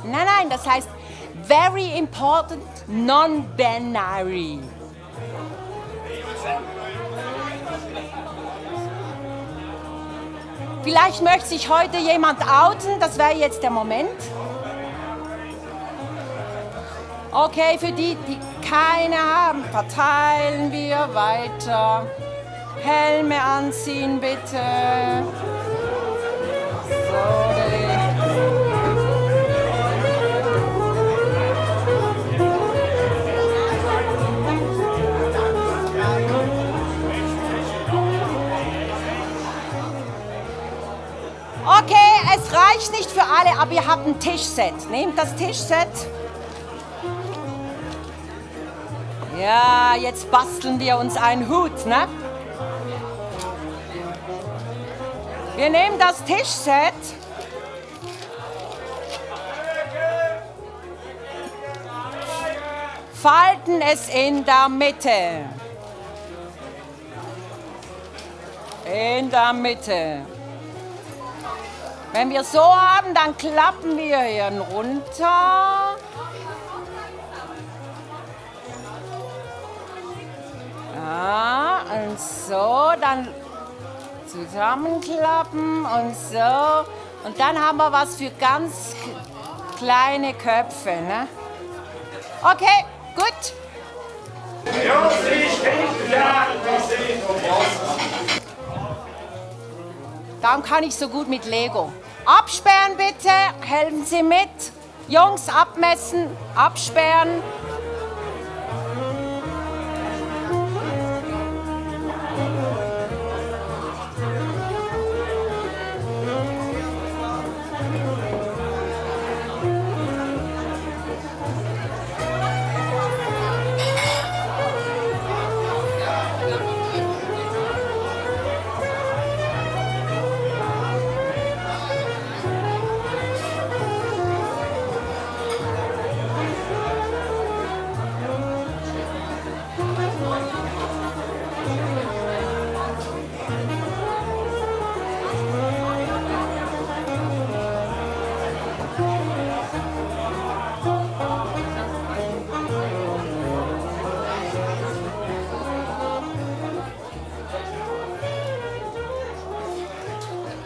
Nein, das heißt Very Important Non-Binary. Vielleicht möchte sich heute jemand outen, das wäre jetzt der Moment. Okay, für die, die keine haben, verteilen wir weiter. Helme anziehen, bitte. So, okay, es reicht nicht für alle, aber ihr habt ein Tischset. Nehmt das Tischset. Ja, jetzt basteln wir uns einen Hut, ne? Wir nehmen das Tischset. Falten es in der Mitte. In der Mitte. Wenn wir so haben, dann klappen wir hier runter. Ja, und so, dann zusammenklappen und so. Und dann haben wir was für ganz kleine Köpfe, ne? Okay, gut. Ja, sie steht ja, das sehe ich. Darum kann ich so gut mit Lego. Absperren bitte, helfen Sie mit. Jungs, abmessen, absperren.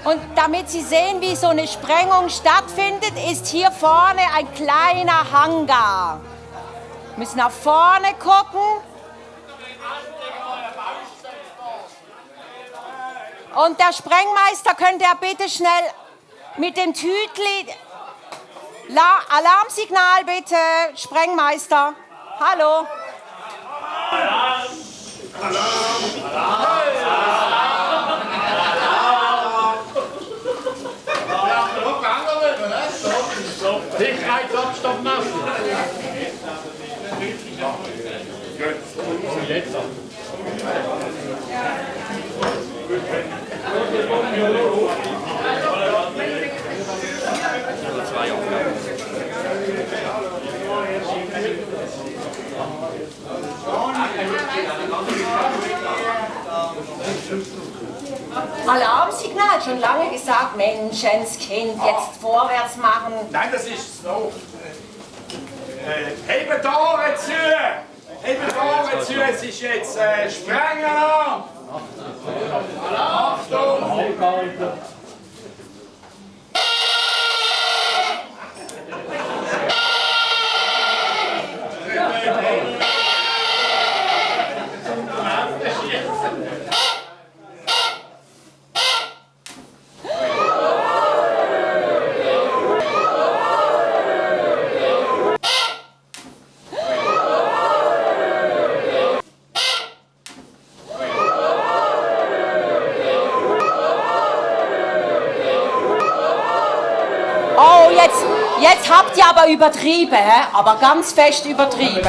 Und damit Sie sehen, wie so eine Sprengung stattfindet, ist hier vorne ein kleiner Hangar. Wir müssen nach vorne gucken. Und der Sprengmeister könnte ja bitte schnell mit dem Tütli... Alarmsignal bitte, Sprengmeister. Hallo. Sicherheitsabstand machen. Alarmsignal, schon lange gesagt, Menschenskind, jetzt vorwärts machen. Nein, das ist so. Heben die Ohren zu! Heben die Ohren zu, es ist jetzt Sprengalarm! Achtung! Jetzt habt ihr aber übertrieben, hä? Aber ganz fest übertrieben.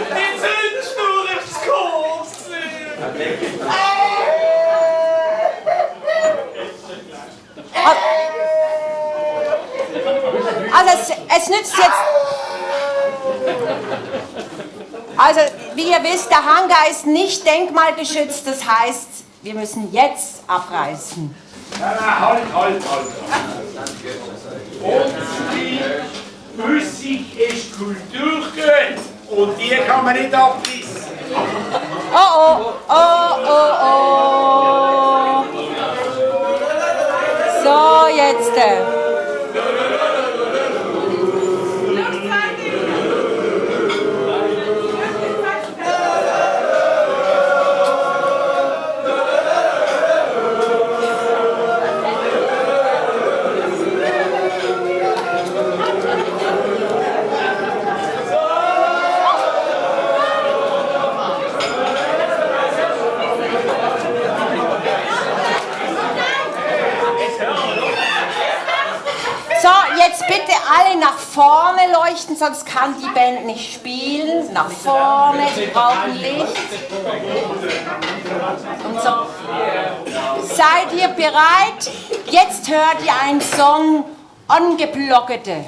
Die Zündschnur ist kurz! Also es nützt jetzt... Also wie ihr wisst, der Hangar ist nicht denkmalgeschützt, das heißt, wir müssen jetzt abreißen. Halt. Und die Flüssig ist Kulturgut und die kann man nicht abreißen. Oh. So, jetzt. So, jetzt bitte alle nach vorne leuchten, sonst kann die Band nicht spielen. Nach vorne, sie brauchen Licht. Und so. Seid ihr bereit? Jetzt hört ihr einen Song, Angeblockete.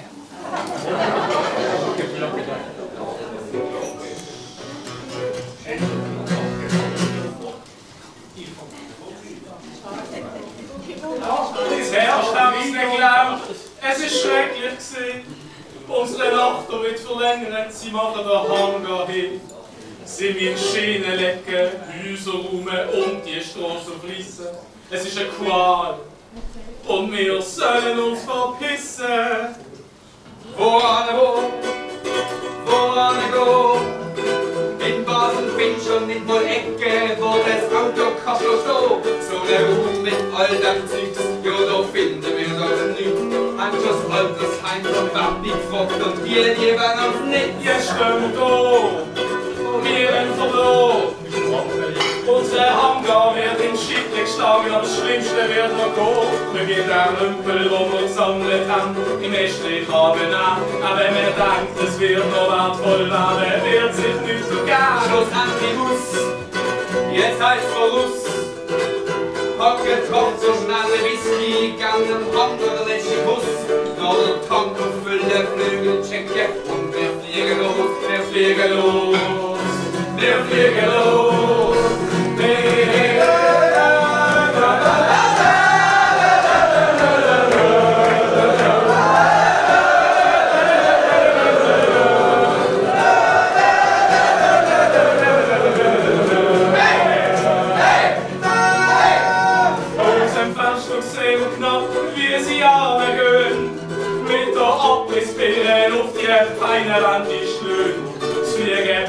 Das Herz haben es nicht geglaubt. Es war schrecklich gewesen. Unsere Nacht wird verlängert, sie machen den Hangar hin. Sie müssen Schienen legen, Häuser rum und die Straße fließen. Es ist eine Qual. Und wir sollen uns verpissen. Woran go? In Basel bin schon in der Ecke, wo das Auto Kassel steht. So der Ruhm mit all dem Zeugs, ja da finden wir das nicht. Anschluss Altersheim von Bambi gefragt und die werden uns nicht. Ihr stimmt da, wir haben verloren. Unser Hangar wird in Schiffle geschlagen, aber das Schlimmste wird noch gehen. Wir gehen den Rümpel, wo wir gesammelt haben, im Estrich haben an. Aber wenn wir denkt, es wird noch wertvoll werden, wird sich nicht so gern. Schluss Antibus, jetzt heißt Verlust. Hat getrunken so schnell Whisky, gang im Handel letzte Kuss. Noch der Tanker füllt der Flügel, checke und wir fliegen los, wir fliegen los. Wir fliegen los. Hey!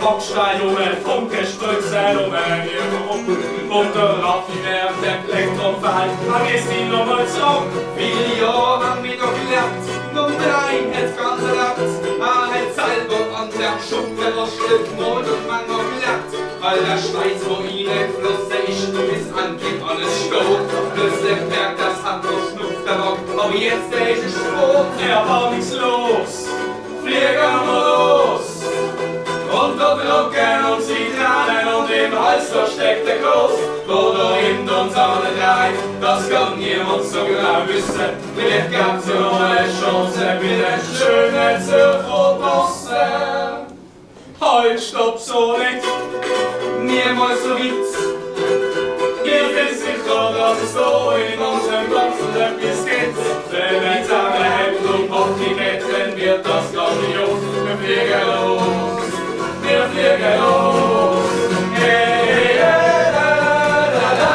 Backstein um ein Funkenstückchen um ein und der Raffi wird der Elektrofall. Vergiss ihn nochmal zurück. Viele Jahre haben wir noch gelernt, nur ein hat ganz erlaubt. Hat selber an der Schuppe was Stück Mond und man noch gelernt. Weil der Schweiz, wo ihnen Flosse ist, bis angeht alles Stot. Plötzlich merkt das andere Schnupf der Rock, aber jetzt ist es Sport. Er war nichts los, fliegen wir los. Unterdrücken uns die Tränen und im Hals versteckt der Kloß. Oder hinter uns alle drei, das kann niemand so genau wissen. Vielleicht gab's ja noch eine Chance, wieder schöne zu verpassen. Halt, stopp so nicht, Niemals so weit. ihr wisst sicher, dass es so in unserem Ganzen etwas gibt. Wenn wir zusammenhängt und auf die Ketten wird das grandios. Wir fliegen los, wir fliegen los. Hey, la, la, la, la, la.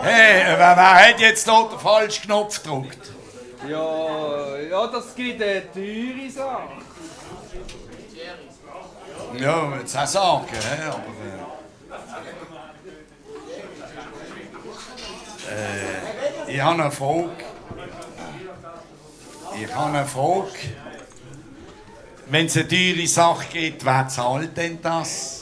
Hey, wer hat jetzt da den falschen Knopf gedrückt? Ja, das gibt eine teure Sache. Ja, jetzt auch sagen, hä? Aber. Ich habe eine Frage. Wenn es eine teure Sache gibt, wer zahlt denn das?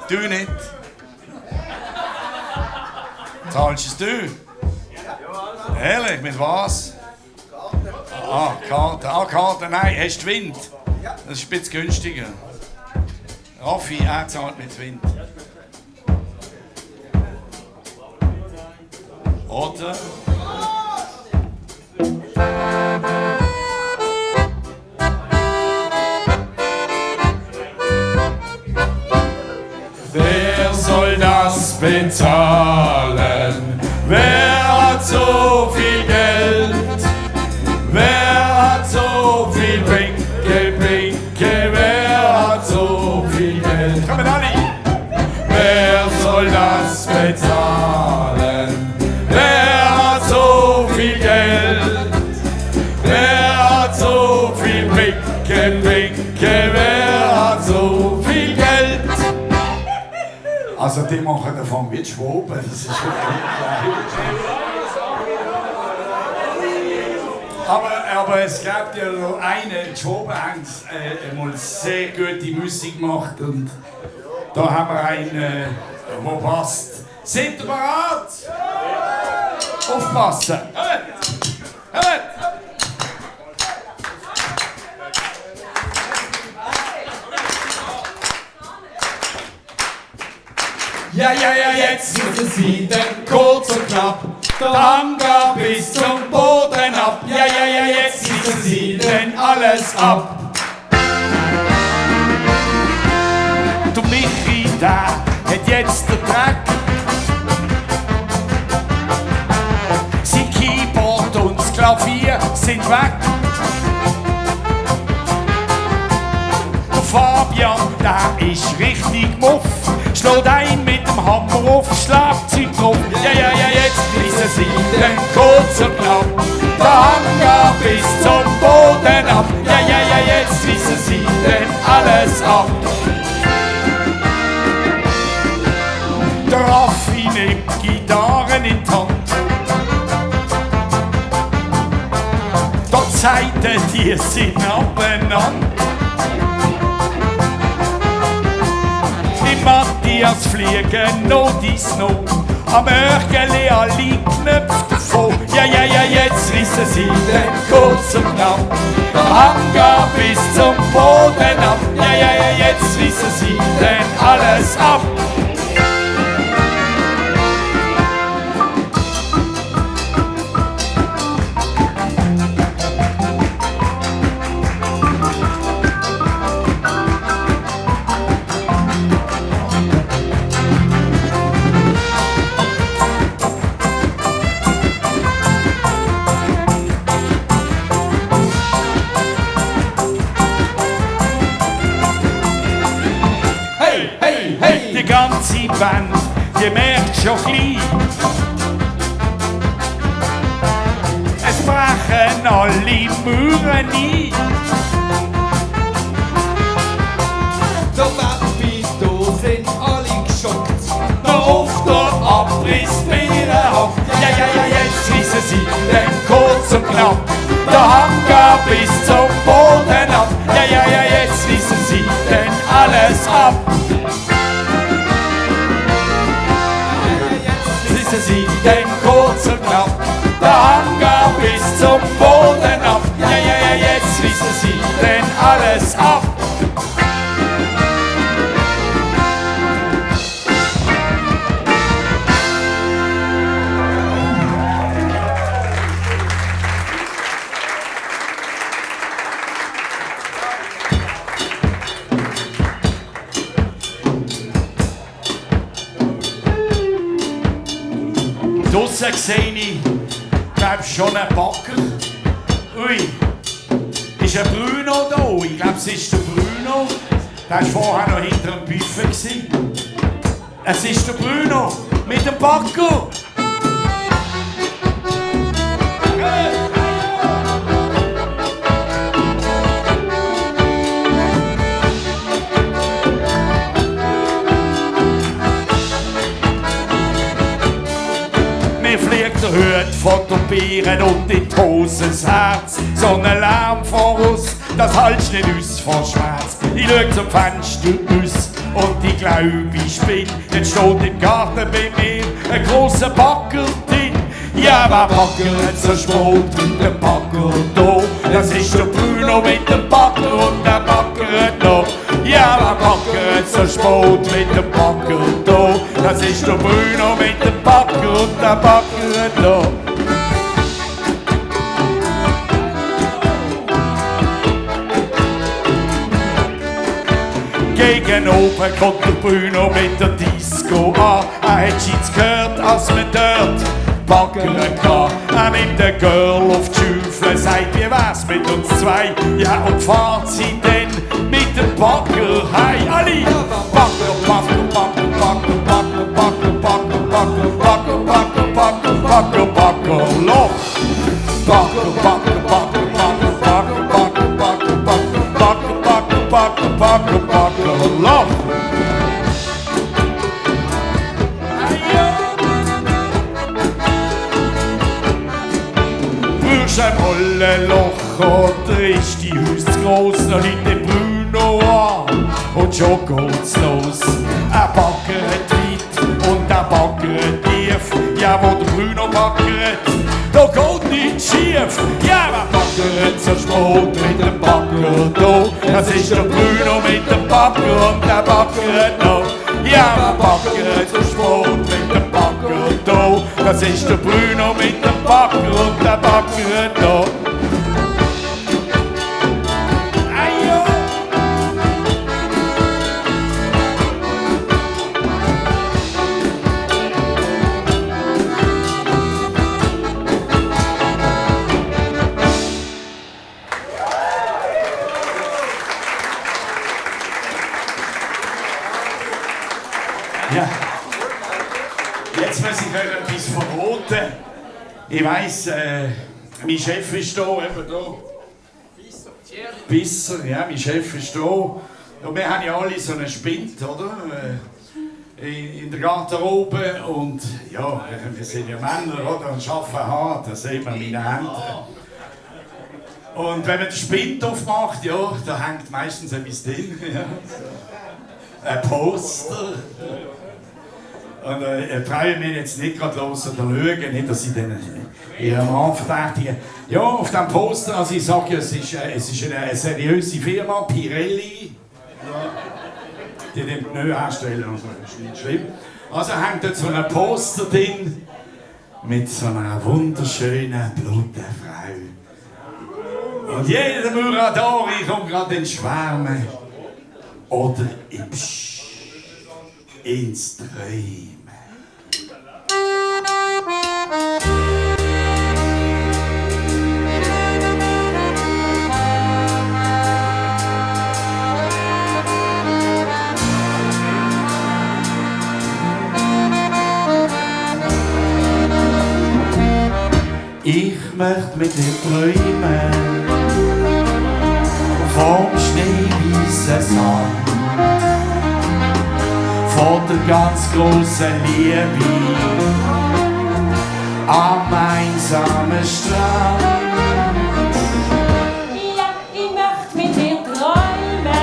Du nicht? Zahlst es du? Ehrlich, mit was? Karte. Karte, nein, hast du Wind? Das ist ein bisschen günstiger. Raffi, er zahlt mit Wind. Oder? Wer soll das bezahlen? Wer hat so viel Geld? Wer hat so viel Pinke? Wer hat so viel Geld? Kommen alle! Wer soll das bezahlen? Wer hat so viel Geld? Wer hat so viel Pinke? Wer hat so viel Geld? Also die machen davon wie die Schwaben, das ist wirklich aber es gibt ja noch einen, die Schwaben haben mal sehr gute Musik gemacht und da haben wir einen, der passt. Sind ihr bereit? Aufpassen! Hört! Ja, jetzt wissen Sie den kurz und knapp. Der Tanga bis zum Boden ab. Ja, jetzt wissen Sie denn alles ab. Du Michi, da hat jetzt den Dreck. Sein Keyboard und das Klavier sind weg. Der Fabian, der ist richtig muff. Schlägt ein mit dem Hammer auf das Schlagzeug drauf. Ja, jetzt wissen Sie den kurz und knapp. Der Hammer bis zum Boden ab. Ja, jetzt wissen Sie denn alles ab. Der Raffi nimmt Gitarren in die Hand. Dort Zeiten, die sind abeinander. Matthias fliegen noch die Snow. Am Örgeli alle Knöpfe davon. wissen Sie denn kurz und knapp, der Hang geht bis zum Boden ab. Ja, ja, ja, jetzt wissen Sie denn alles ab. Die ganze Band, die merkt schon klein. Es brechen alle Mauern ein. Der Papi, da sind alle geschockt. Noch auf der Abrissbirne hockt. Ja, ja, ja, jetzt wissen Sie, denn kurz und knapp, der Hang geht bis zum Boden ab. Ja, ja, ja, jetzt wissen Sie, denn alles ab. Wissen Sie, denn kurz und knapp, der Hang geht bis zum Boden ab. Ja, ja, ja, jetzt wissen Sie, denn alles ab. Draussen sehe ich, glaub schon einen Backer. Ui, ist ein Bruno da? Ich glaube, es ist der Bruno. Der war vorher noch hinter dem Buffet gewesen. Es ist der Bruno mit dem Backer. Mir fliegt der Hut von den Beeren und in die Hose das Herz. So ein Lärm vor uns, das hältst nicht aus vor Schmerz. Ich schau zum Fenster aus und ich glaub, ich spinn. Jetzt steht im Garten bei mir ein grosser Backer drin. Ja, wer backert so spät mit dem Backer da? Das ist der Bruno mit dem Backer und der backert noch. Ja, wer backert so spät mit dem Backer da? Das ist der Bruno mit dem Backer und der backert noch. Gegen oben kommt der Bruno mit der Disco an. Er hat jetzt gehört, als man dort backen kann. Er nimmt den Girl auf die Schaufel, sagt, wie wär's mit uns zwei? Ja, und fahrt sie dann mit dem Backer heim. Alle! Backer, Backer, Backer, Backer, Backer, Backer, Backer, Backer, Backer, Backer, Backer, Backer, Backer, Loch! Backer, Backer, Backer, Backer, Backer, Backer, Backer, Backer, Backer, Backer, Backer, Backer, Loch! Brauchst ein Mollenloch oder ist die Haus zu gross? Noch liegt der Bruno an und schon geht's los. Er backert weit und er backert tief. Ja, wo der Bruno backert, da geht nichts schief. Ja, wer backert so spät mit dem Backer da? Das ist der Bruno mit dem Backer und der backert noch. Ja, wer backert so spät mit dem Backer da? Das ist der Bruno mit dem Backer und der backert noch. Ja. Jetzt muss ich euch etwas verraten. Ich weiss, mein Chef ist da, eben da. Bisser, ja, mein Chef ist da. Und wir haben ja alle so einen Spind, oder? In der Garderobe. Und ja, wir sind ja Männer, oder? Und arbeiten hart, das sehen wir meine Hände. Und wenn man den Spind aufmacht, ja, da hängt meistens etwas drin. Ja. Ein Poster. Und die Frauen müssen jetzt nicht gerade los oder schauen, nicht, dass sie dann ihren Mann verdächtigen. Ja, auf dem Poster, also ich sage ja, es ist eine seriöse Firma, Pirelli. Die den Pneu herstellen, also ist nicht schlimm. Also hängt dort so ein Poster drin mit so einer wunderschönen, blonden Frau. Und jeder Muradori kommt gerade ins Schwärmen oder ins Träumen. Ich möchte mit dir träumen vom schneeweißen Sand, von der ganz großen Liebe am einsamen Strand. Ja, ich möchte mit dir träumen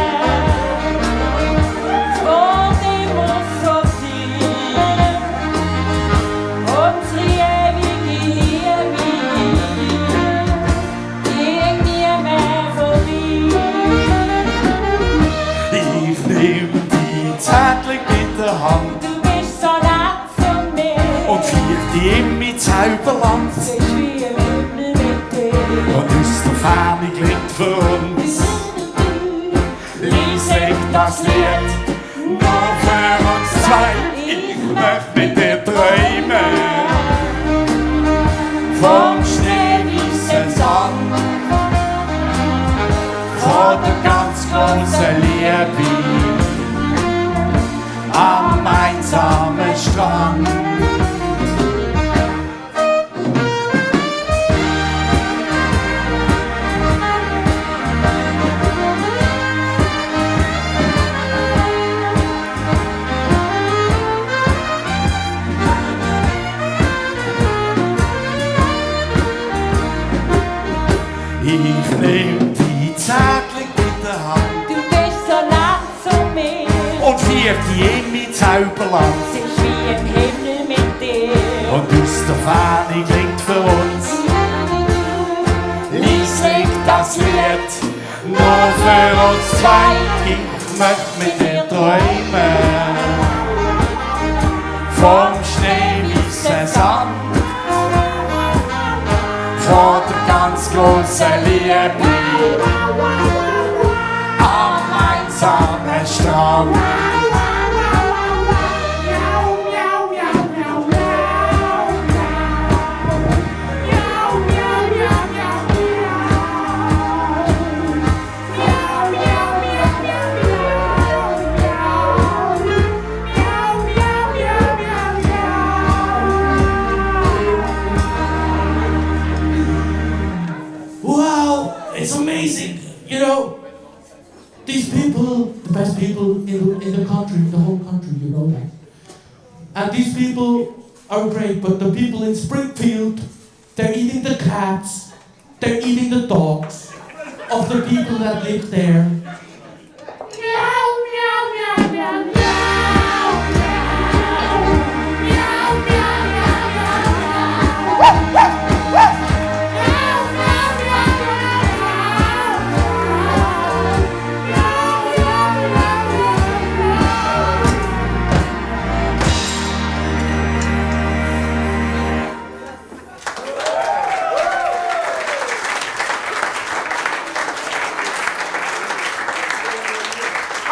von dem, was so viel unsere ewige Liebe ging nie mehr vorbei. Ich nehm die zärtlich mit der Hand Du bist so nett zu mir, und führ dich in mein Zauberland. es ist wie ein Himmel mit dir. Und aus der Ferne klingt für uns riesig das Lied, nur für uns zwei. Ich möchte mit dir träumen vom schneeweißen Sand, von der ganz großen Liebe am einsamen Strand. Ich nehm die zärtlich mit der Hand Du bist so nett zu mir, und führ dich in mein Zauberland. es ist wie ein Himmel mit dir. Und aus der Ferne klingt für uns leislich das Lied, nur für uns zwei. Ich möchte mit dir träumen vom schneeweißen Sand, von der ganz großen Liebe am einsamen Strand. Wow, it's amazing. You know, these people, the best people in the country, the whole country, you know that. And these people are great, but the people in Springfield, they're eating the cats, they're eating the dogs of the people that live there.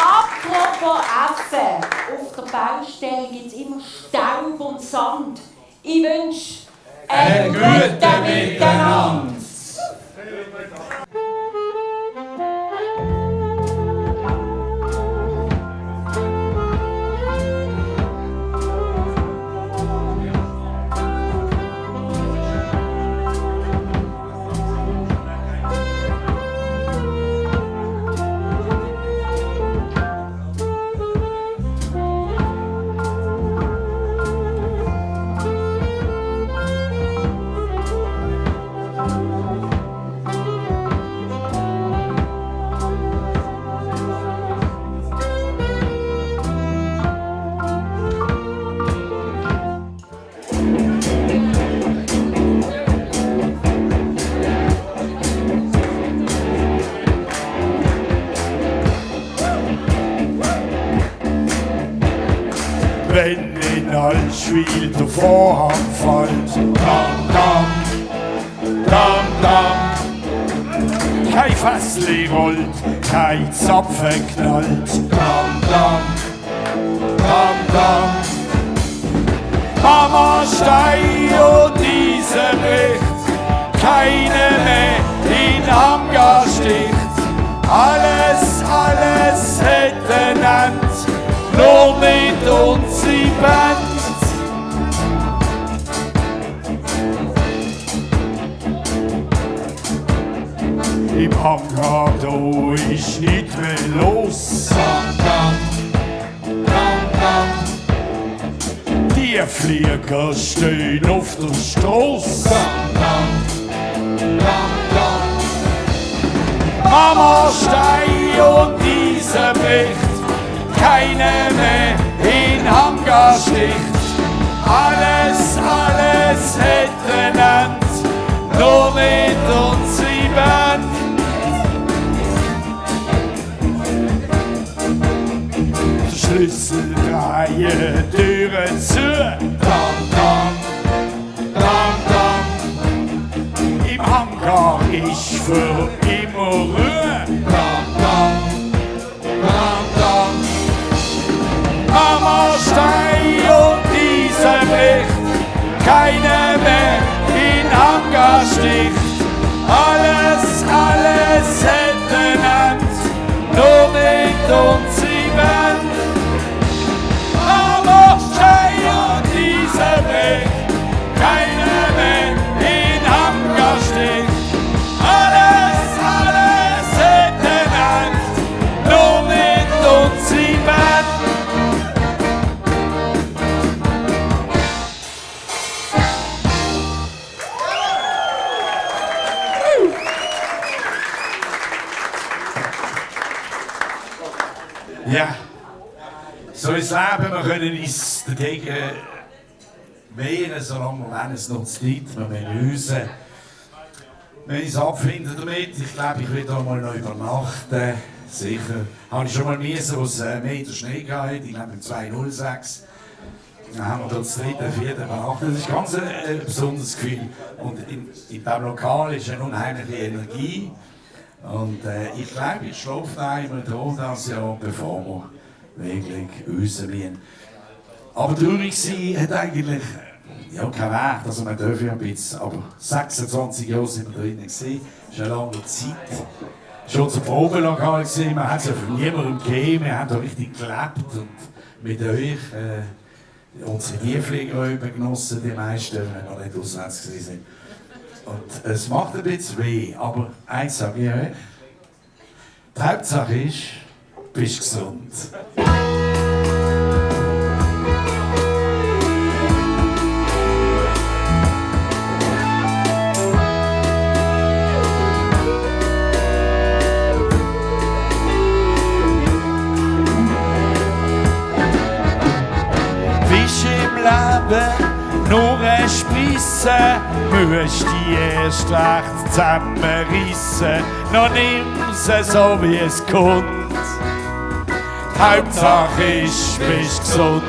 Apropos Essen. Auf der Baustelle gibt es immer Staub und Sand. Ich wünsche einen guten Miteinander. weil der Vorhang fällt. Dam, dam, dam, dam. Kein Fässli rollt, kein Zapfen knallt. Dam, dam, dam, dam. Mama Stein und diese bricht, keine mehr in Hamga sticht. Alles, alles hätte nennt, nur nicht unsere Band. Im Hangar da ist nicht mehr los. Die Flieger stehen auf der Straße. Mama Stein und diese bricht, keine mehr in Hangar sticht. Alles, alles hätte nennt, nur mit unsere Band. Schlüssel drehen, Türen zu. Dam, dam, dam, dam. Im Hangar ist für immer Ruhe. Dam, dam, dam, dam. Mama Stein und diese bricht, keine mehr in Hangar sticht. Alles, alles hätte nennt, nur nicht unsere Band. Diese Weg, keine mehr in Hamga sticht. Alles, alles hätte Angst, nur mit uns im Bett. Ja, so ist Leben, wir können uns dagegen wehren, solange wir es noch zu Zeit, wir müssen usen. Wenn ich es abfinde damit, ich glaube, ich will da mal noch übernachten. Sicher. Habe ich schon mal müssen, wo es Meter Schnee gab, ich glaube im 206. Dann haben wir dort das 3., 4. übernachtet. Das ist ganz ein besonderes Gefühl. Und in diesem Lokal ist eine unheimliche Energie. Und ich glaube, ich schlafe einmal da das Jahr, bevor wir wirklich usen müssen. Aber traurig sein hat eigentlich ja, keinen Weg, also man darf ja ein bisschen, aber 26 Jahre sind wir drinnen gewesen, das ist eine lange Zeit. Schon zum Probelokal gewesen, man hat es ja von niemandem gegeben, wir haben da richtig gelebt und mit euch unsere Tieffliegerräume genossen, die meisten, wenn wir nicht auswärts gewesen sind. Und es macht ein bisschen weh, aber eins sage ich euch, die Hauptsache ist, du bist gesund. Nur ein Sprissen, musst die erst recht zusammenreissen. Noch nimm's so wie es kommt. Die Hauptsache ist, bist gesund.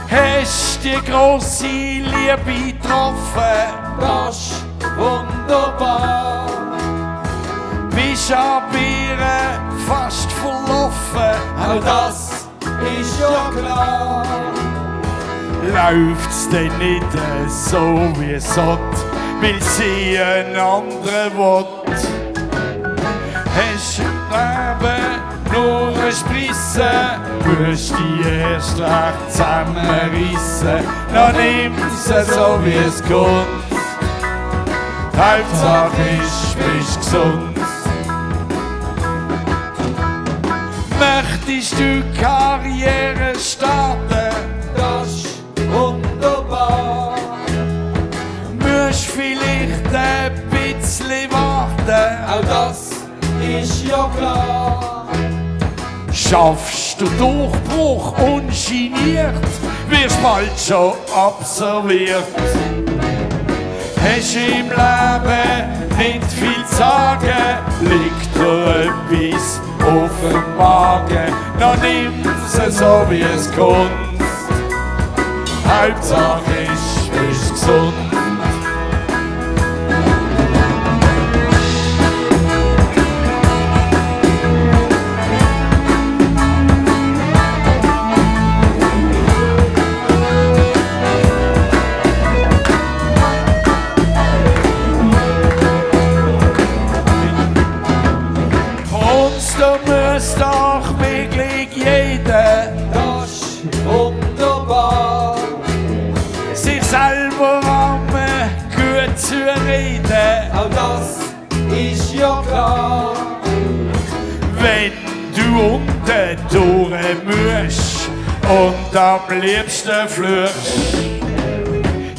Hast die grosse Liebe getroffen, das ist wunderbar. Bist an ihr fast verlaufen, auch das ist ja klar. Läuft's denn nicht so wie es sollte, weil sie einen anderen will? Hast im Leben nur ein Sprissen, musst die erst recht zusammenreissen. Noch nimm's so wie es kommt. Die Hauptsache ist, bist gesund. Möchtest du Karriere starten? Das ist wunderbar. Musst vielleicht ein bisschen warten, auch das ist ja klar. Schaffst du Durchbruch ungeniert, wirst bald schon absolviert. Hast im Leben nicht viel zu sagen, liegt dir etwas auf dem Magen, noch nimm's so wie es kommt. Hauptsache ist, bist gesund. Doch wirklich jeder, das ist wunderbar, sich selber gut zu reden, auch das ist ja klar. Wenn du unten durch musst und am liebsten fluchst,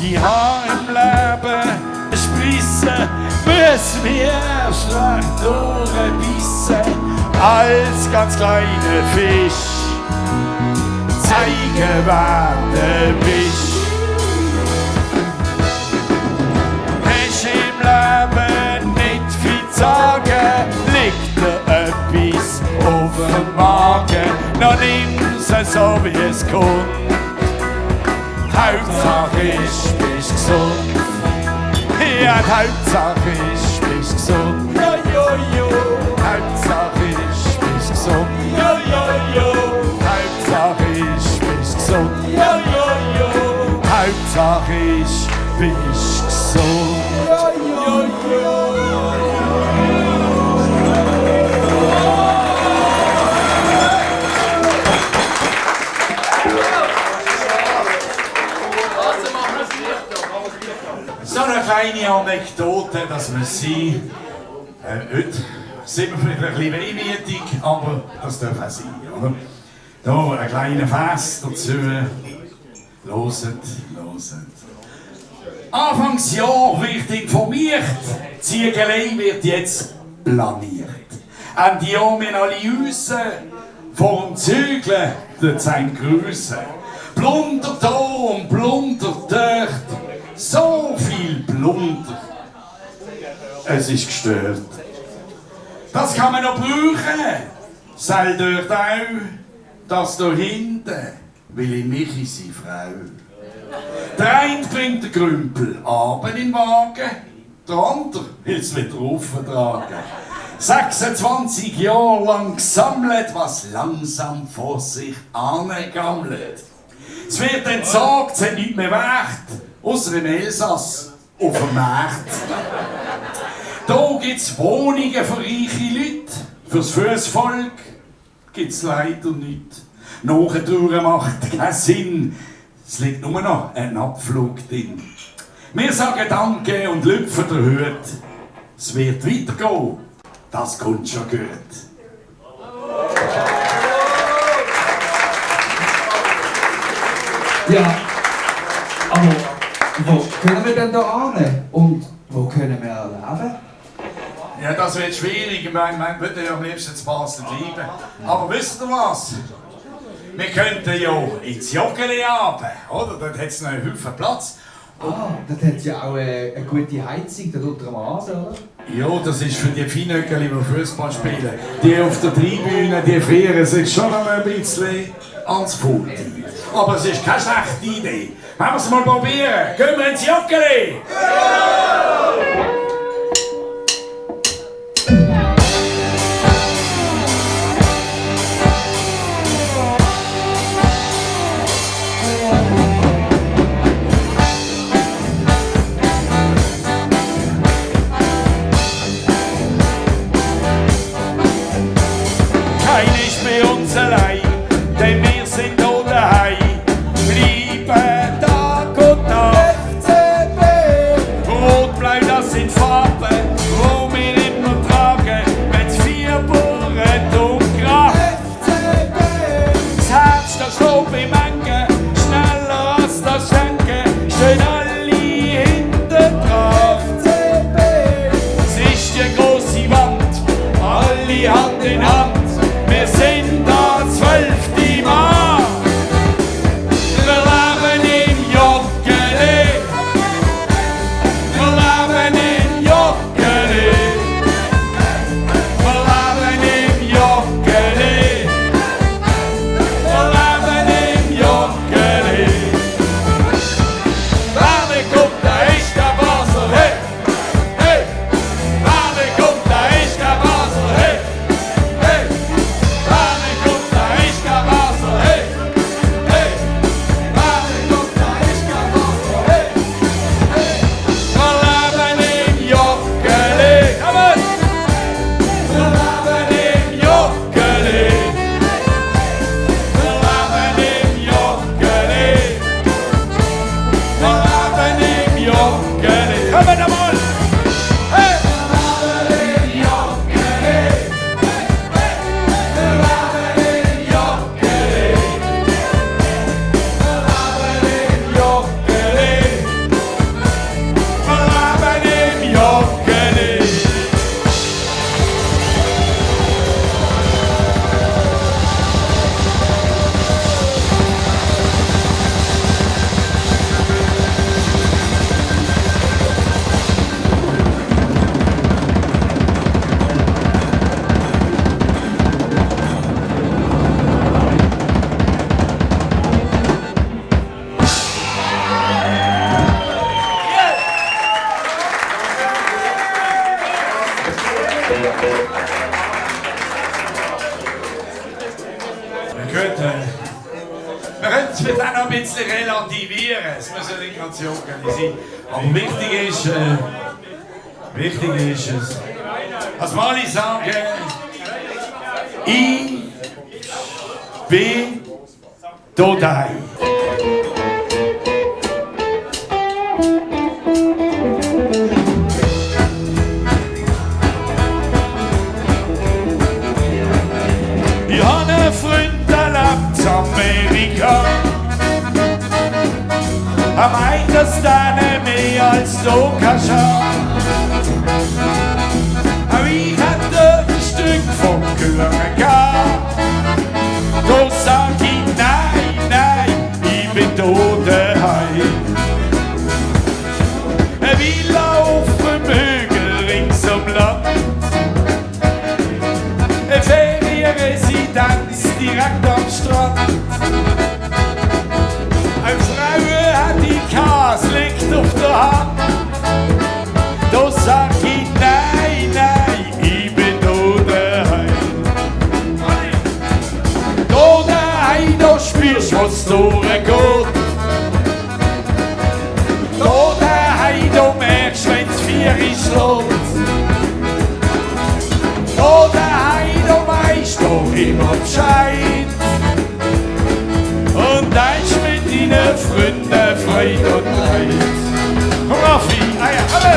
ich hab im Leben Sprissen, muss mir schlecht durchbissen. Als ganz kleiner Fisch zeigen, wer du bist. Hast im Leben nicht viel zu sagen, liegt dir etwas auf dem Magen, noch nimm's so wie es kommt. Hauptsache ist, bist gesund. Ja, die Hauptsache ist, bist gesund. Jo, jo, jo. Hauptsache ist, bist gesund. Jo, jo, jo. Hauptsache ist, bist gesund. Jo, jo, jo. Hauptsache ist, bist gesund. Jo, jo, jo. So eine kleine Anekdote, dass wir sie heute sind wir vielleicht ein bisschen wehmütig, aber das darf auch sein, oder? Da ein kleiner Vers dazu. Loset. Anfangsjahr wird informiert, die Ziegelei wird jetzt planiert. Und die Armen alle raus, vor dem Zügeln, dort sind Grüße. Plunder da und Plunder dort. So viel Plunder, es ist gestört. Das kann man noch brauchen, sei dort auch, das da hinten will ich Michi seine Frau. Der eine bringt den Grümpel ab in den Wagen, der andere will es wieder rauftragen. 26 Jahre lang gesammelt, was langsam vor sich angammelt. Es wird entsorgt, es hat nichts mehr wert. Ausser im Elsass, auf dem Markt. Da gibt's Wohnungen für reiche Leute, fürs Fußvolk gibt's leider nichts. Nachher macht keinen Sinn, es liegt nur noch ein Abflug drin. Wir sagen Danke und lüpfen den Hut. Es wird weitergehen, das kommt schon gut. Ja, aber wo können wir denn da hin? Und wo können wir leben? Ja, das wird schwierig. Ich meine, wir würden ja am liebsten zu Basel bleiben. Aber wisst ihr was? Wir könnten ja ins Joggeli runter, oder? Dort hat es noch einen Haufen Platz. Dort hat es ja auch eine gute Heizung, da unter dem Rasen, oder? Ja, das ist für die Feinöckeli, die Fußball spielen. Die auf der Tribüne, die frieren sich schon ein bisschen ans Futti. Aber es ist keine schlechte Idee. Wollen wir es mal probieren? Gehen wir ins Joggeli! Keiner ist bei uns allein, denn wir sind hier daheim. Bleiben Tag und Nacht. Rot bleibt das in kommen einmal! Hey! Wir können es vielleicht auch noch ein bisschen relativieren. Es muss ja nicht ganz so sein. Aber wichtig ist es, dass wir alle sagen, ich bin Dodai. Ich habe einen Freund, der lebt in Amerika. Er meint, dass der nicht mehr als so kann schauen. Aber ich hätte ein Stück vom Kuchen gehabt. Da sag ich nein, ich bin da daheim. Eine Villa auf dem Hügel rings um Land. Eine Ferienresidenz direkt am Strand. Eine Frau hat die Kas, liegt auf der Hand. Da sag ich nein, ich bin da daheim. Da daheim, da spürst was durchgeht. Da daheim, da merkst wenn's 4 schlägt. Da daheim, da weisst du immer Bescheid. Und da ist mit deinen Freunden Freude und Leid. Raffi, alle!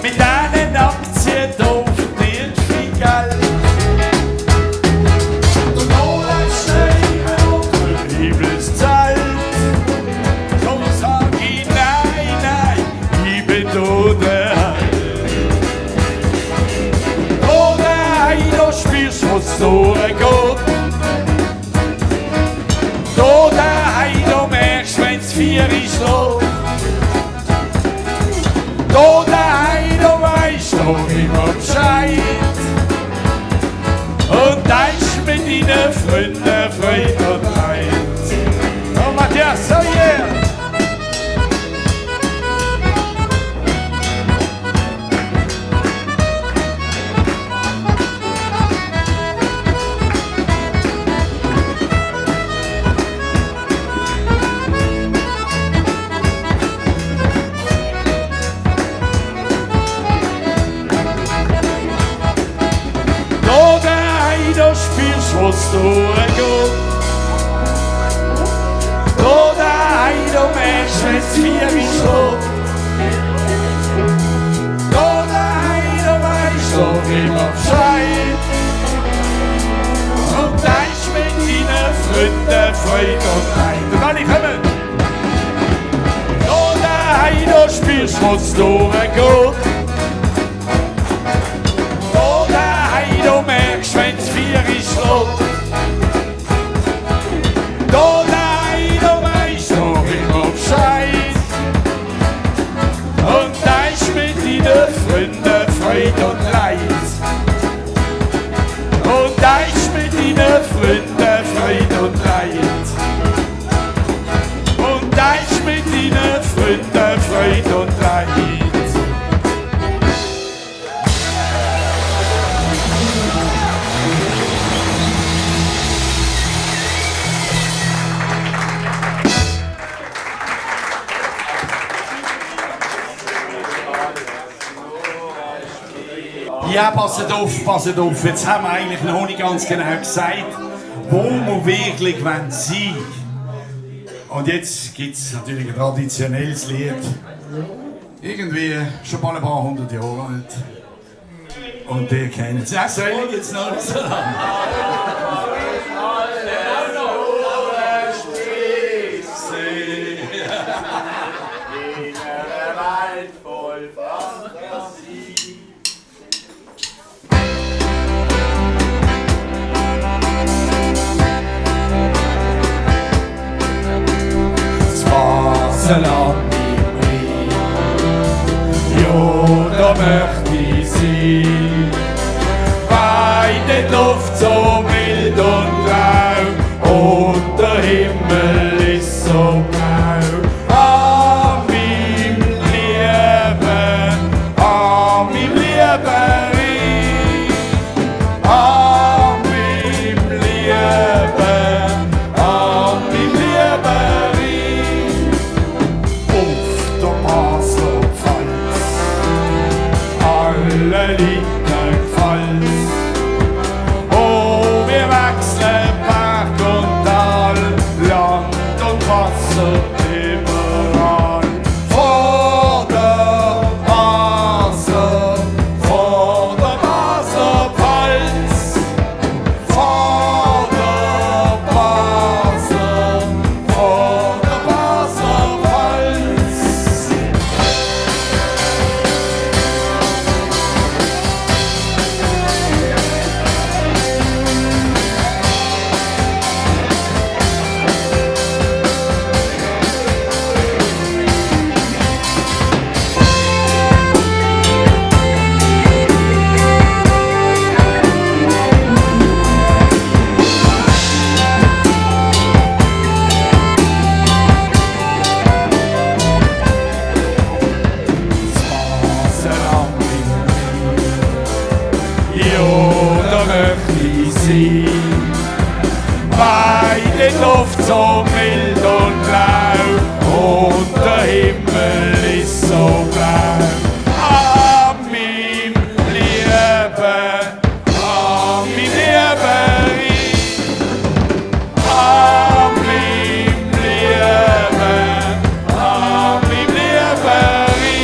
Mit deinen Aktien da verdient viel Geld. Und alles schnell und übles Zelt. Da sag ich nein, ich bin da daheim. Da daheim, da spürst was durchgeht. Da daheim, da merkst wenn's 4 schlägt. Da daheim, da weisst du immer Bescheid. Und da ist mit deinen Freunden Freude und Leid. Oh Matthias, so yeah! Da spürst was durchgeht. Da daheim, da merkst wenn's 4 schlägt. Da daheim, da weisst du immer Bescheid. Und da ist mit deinen Freunden Freude und Leid. Und alle kommen! Da daheim, da spürst was durchgeht. Da daheim, da merkst wenn's 4 schlägt. Da daheim, da weisst du immer Bescheid. Und da ist mit deinen Freunden Freude und Leid. Und da ist mit deinen Freunden Freude und Leid. Und da ist mit deinen Freunden Freude und Leid. Ja, passet auf. Jetzt haben wir eigentlich noch nicht ganz genau gesagt, wo wir wirklich sein wollen. Und jetzt gibt es natürlich ein traditionelles Lied. Irgendwie schon mal ein paar hundert Jahre alt. Und ihr kennt es. Ja, soll ich jetzt noch so lange? Salam ja, da möchte ich sein. Weil die Luft so mild und grau und der Himmel ist so blau. An meinem Leben Ring. An meinem Leben Ring. Auf der Basler-Pfalz, alle Lieder gefallen. Oh, wir wechseln Berg und Tal, Land und Wasser überall. Vor der Basler-Pfalz, vor der Basler-Pfalz. Ja, da möchte ich sein. Weil die Luft so mild und blau und der Himmel ist so blau. An meinem Leben Ring. An meinem Leben Ring.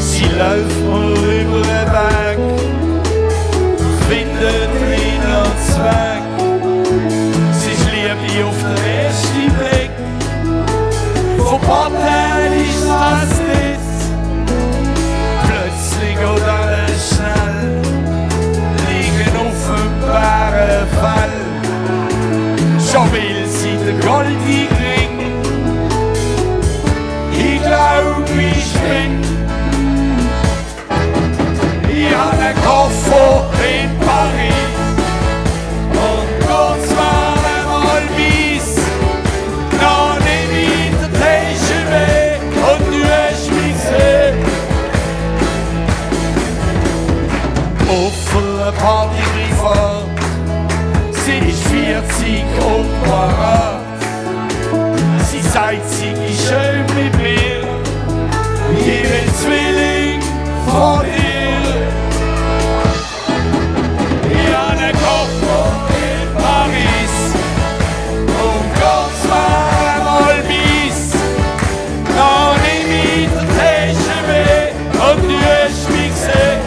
Sie läuft mal über den Weg, findet wieder Zweck. Sie ist Liebe auf den ersten Blick. Verboten ist das nicht. Plötzlich geht alles schnell, liegen auf dem Bärenfell. Schon will sie den goldenen Ring. Ich glaub, ich bin. Ich hab einen Koffer in Paris und kurz war einmal weiss. Noch nicht mit der TGV und du hast mich gesehen. Auf einer Party privat, sie ist 40 und parat. Sie sagt, sie ist schön mit mir, ich will Zwilling von dir. Koffer in Paris und kurz war einmal weiss. Noch nicht mit der TGV und du hast mich gesehen.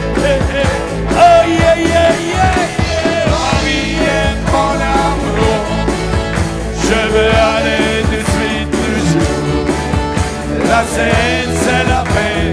Oh yeah, yeah, yeah, yeah. Marie et mon amour, je veux aller de suite toujours. La scène c'est la paix,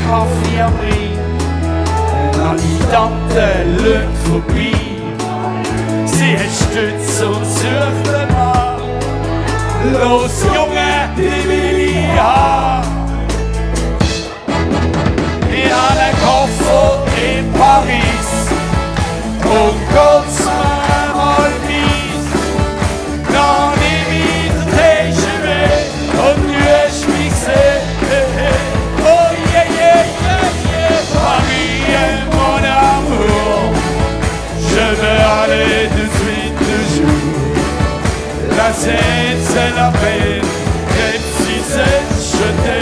Kaffee am Rhein. An die Tante schaut vorbei. Sie hat Stütz und sucht den Mann. Los, Junge, die will ich haben. Ich habe einen Koffer in Paris und geht's mir mal mies. Dann nehme ich den TGV und du hast mich gesehen. Oh yeah, yeah, yeah, yeah. Paris, mon amour, je veux aller de suite toujours. La Seine, c'est la peine, même si c'est jeté.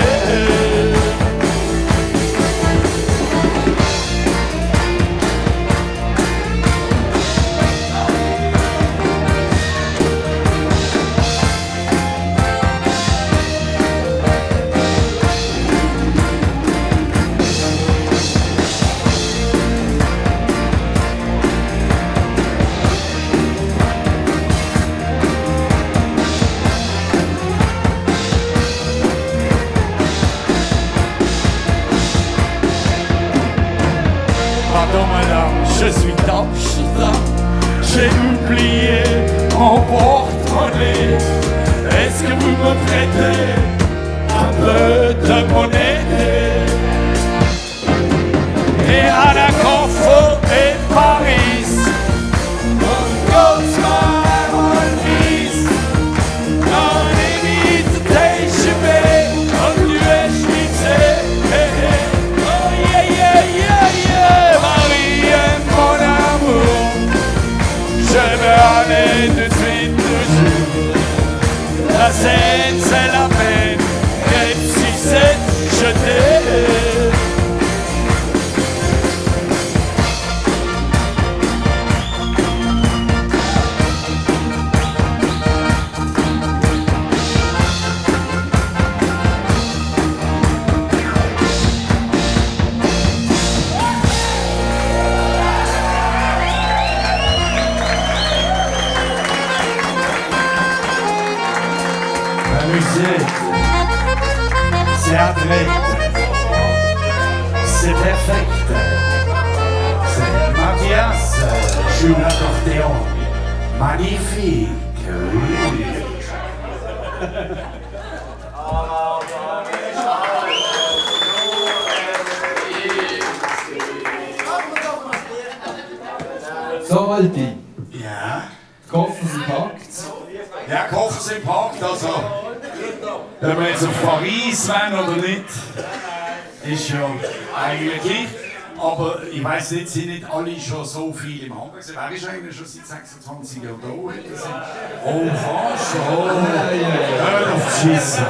Pardon madame, je suis d'Amsterdam. J'ai oublié mon porte-monnaie. Est-ce que vous me prêtez un peu de monnaie? Et à la Koffer in Paris, und geht's mir mal mies. Dann nehm ich den TGV und du hast mich gesehen. Oh yeah, yeah, yeah, yeah. Marie, mon amour, je veux aller de suite toujours. La Seine, c'est la peine, même si c'est jeté. La musique, c'est adrette, c'est perfect. C'est Mathias joue l'accordéon. Magnifique, oui. So, Alti, Ja, die Koffer sind gepackt. ja, Koffer sind gepackt, also. Ob wir jetzt auf Paris wollen oder nicht, ist ja eigentlich gleich. Aber ich weiss nicht, sind nicht alle schon so viel im Hamburg. Wer ist eigentlich schon seit 26 Jahren da? Oh, fast schon. Hör auf zu schiessen.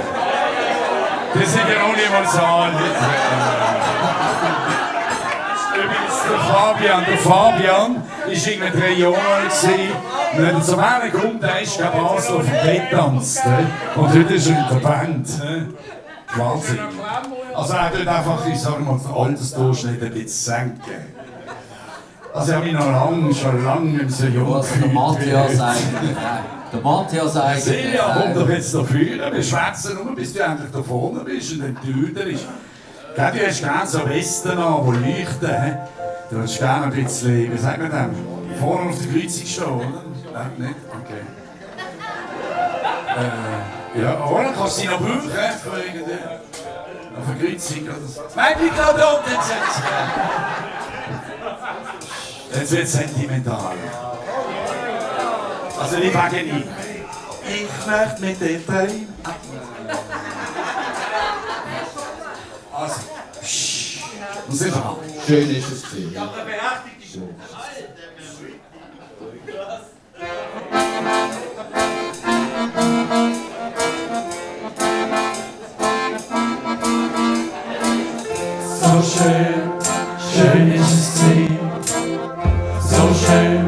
Das sind ja noch niemand Zahlen. Übrigens, der Fabian ist irgendwie 3 Jahre alt. Wenn er zum einen kommt, der ist der Basel auf dem Bett tanzt. Und heute ist er in der Band. Wahnsinn. Also er tut einfach, ich sage mal, den Altersdurchschnitt ein bisschen senken. Also ich habe mich noch schon lange mit so jung Also der Matthias eigentlich. Der Matthias eigentlich. Silja kommt doch jetzt dafür, wir schwätzen nur, bis du endlich da vorne bist und dann Tüder ist. Gell, du hast gerne so Westen an, die leuchten. He? Du hast gerne ein bisschen, wie sagt man dem? Vorne auf der Kreuzung stehen, oder? Nein, nicht? Okay. Ja, oder? Kannst du dich noch brauchen, für irgendwie... Auf der Kreuzung oder so. Nein, bleib da unten, jetzt wird es sentimental. Also nicht wegen ihm. Ich möchte mit dem Träumen. Also, muss ich mal. Schön ist es gewesen. Ja, eine berechtigte Schule. So schön, schön ist es gewesen. So schön,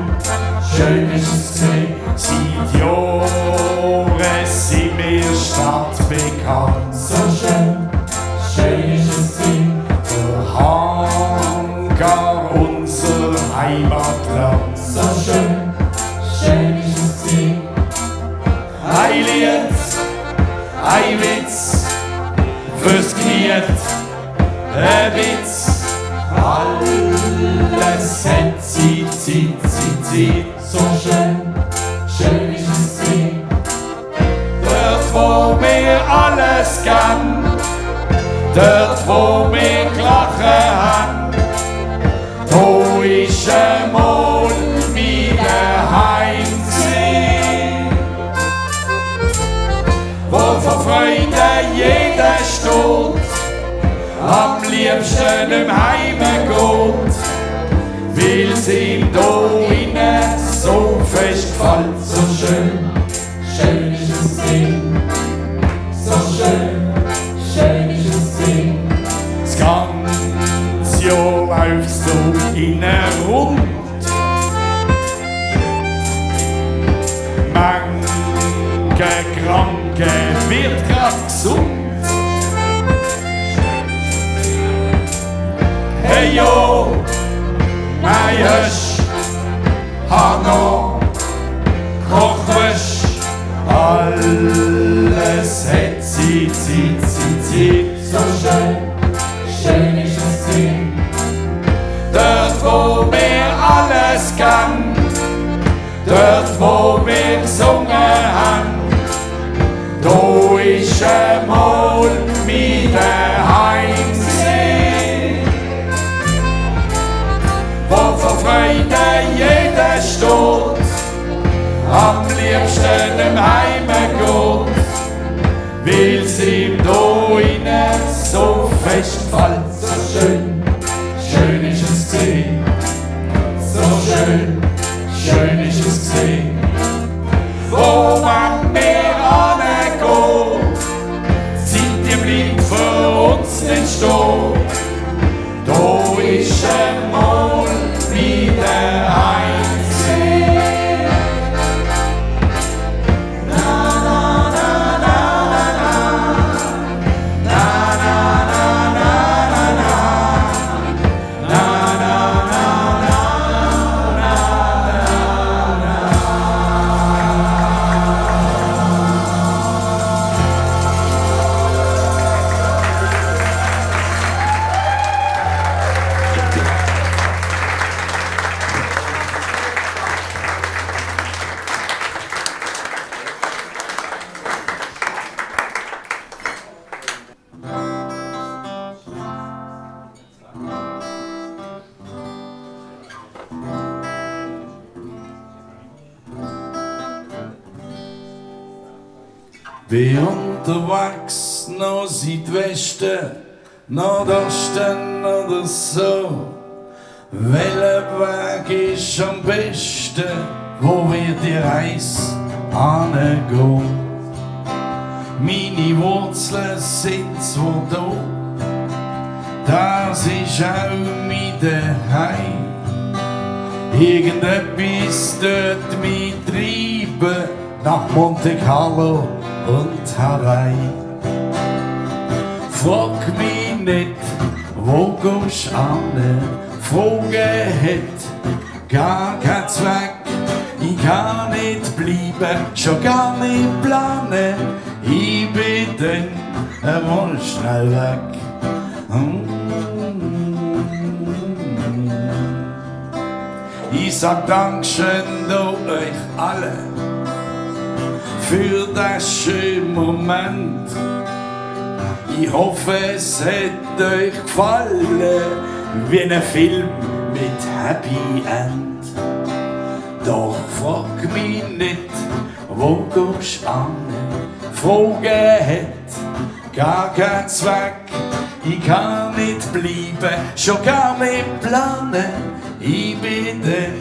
schön ist es gewesen. Seit Jahren sind wir stadtbekannt. So schön, schön ist es gewesen. Der Hangar, unser Heimatland. So schön, schön ist es gewesen. Ein Lied, ein Witz fürs Knie. gern. Dort wo wir gelacht haben, da ist einmal wieder heim gewesen. Wo vor Freude jeder steht, am liebsten im Heime geht, weil's ihm da innen so fest gefällt. So schön, schön ist es Ding, so schön, schön ist es Ding. Das ganze Jahr läuft's so innen rund, manche Kranke wird grad gesund. Hey yo, mein Hirsch, Hanno, Kochwäsch, alles hat sie. So schön, schön ist es Ding. Dort wo wir alles gern, dort wo wir gesungen haben, da ist einmal wieder heim gewesen. Wo vor Freude jeder steht, am liebsten im Heime geht, weil's ihm da innen so fest gefällt. So schön, schön ist es gesehen, so schön, schön ist es gesehen. Wo man mehr angeht, Zeit die bleibt für uns nicht stehen, da ist einmal wieder heim gewesen. Na na na na na na, na na na na na na, na na na na na. Wie unterwegs nach Südwesten, Nordosten oder so. Welcher Weg ist am besten, wo wird die Reise hingehen? Meine Wurzeln sind zwar da, das ist auch mein Daheim. Irgendetwas dort mich treiben, nach Monte Carlo und Hawaii. Frag mich nicht, wo gehst du an? Fragen hat gar keinen Zweck. Ich kann nicht bleiben, schon gar nicht planen. Ich bin dann einmal schnell weg. Ich sag Dankeschön euch alle für das schöne Moment. Ich hoffe, es hat euch gefallen, wie ein Film mit Happy End. Doch frag mich nicht, wo gehst du an? Fragen hat gar keinen Zweck. Ich kann nicht bleiben, schon gar nicht planen. Ich bin dann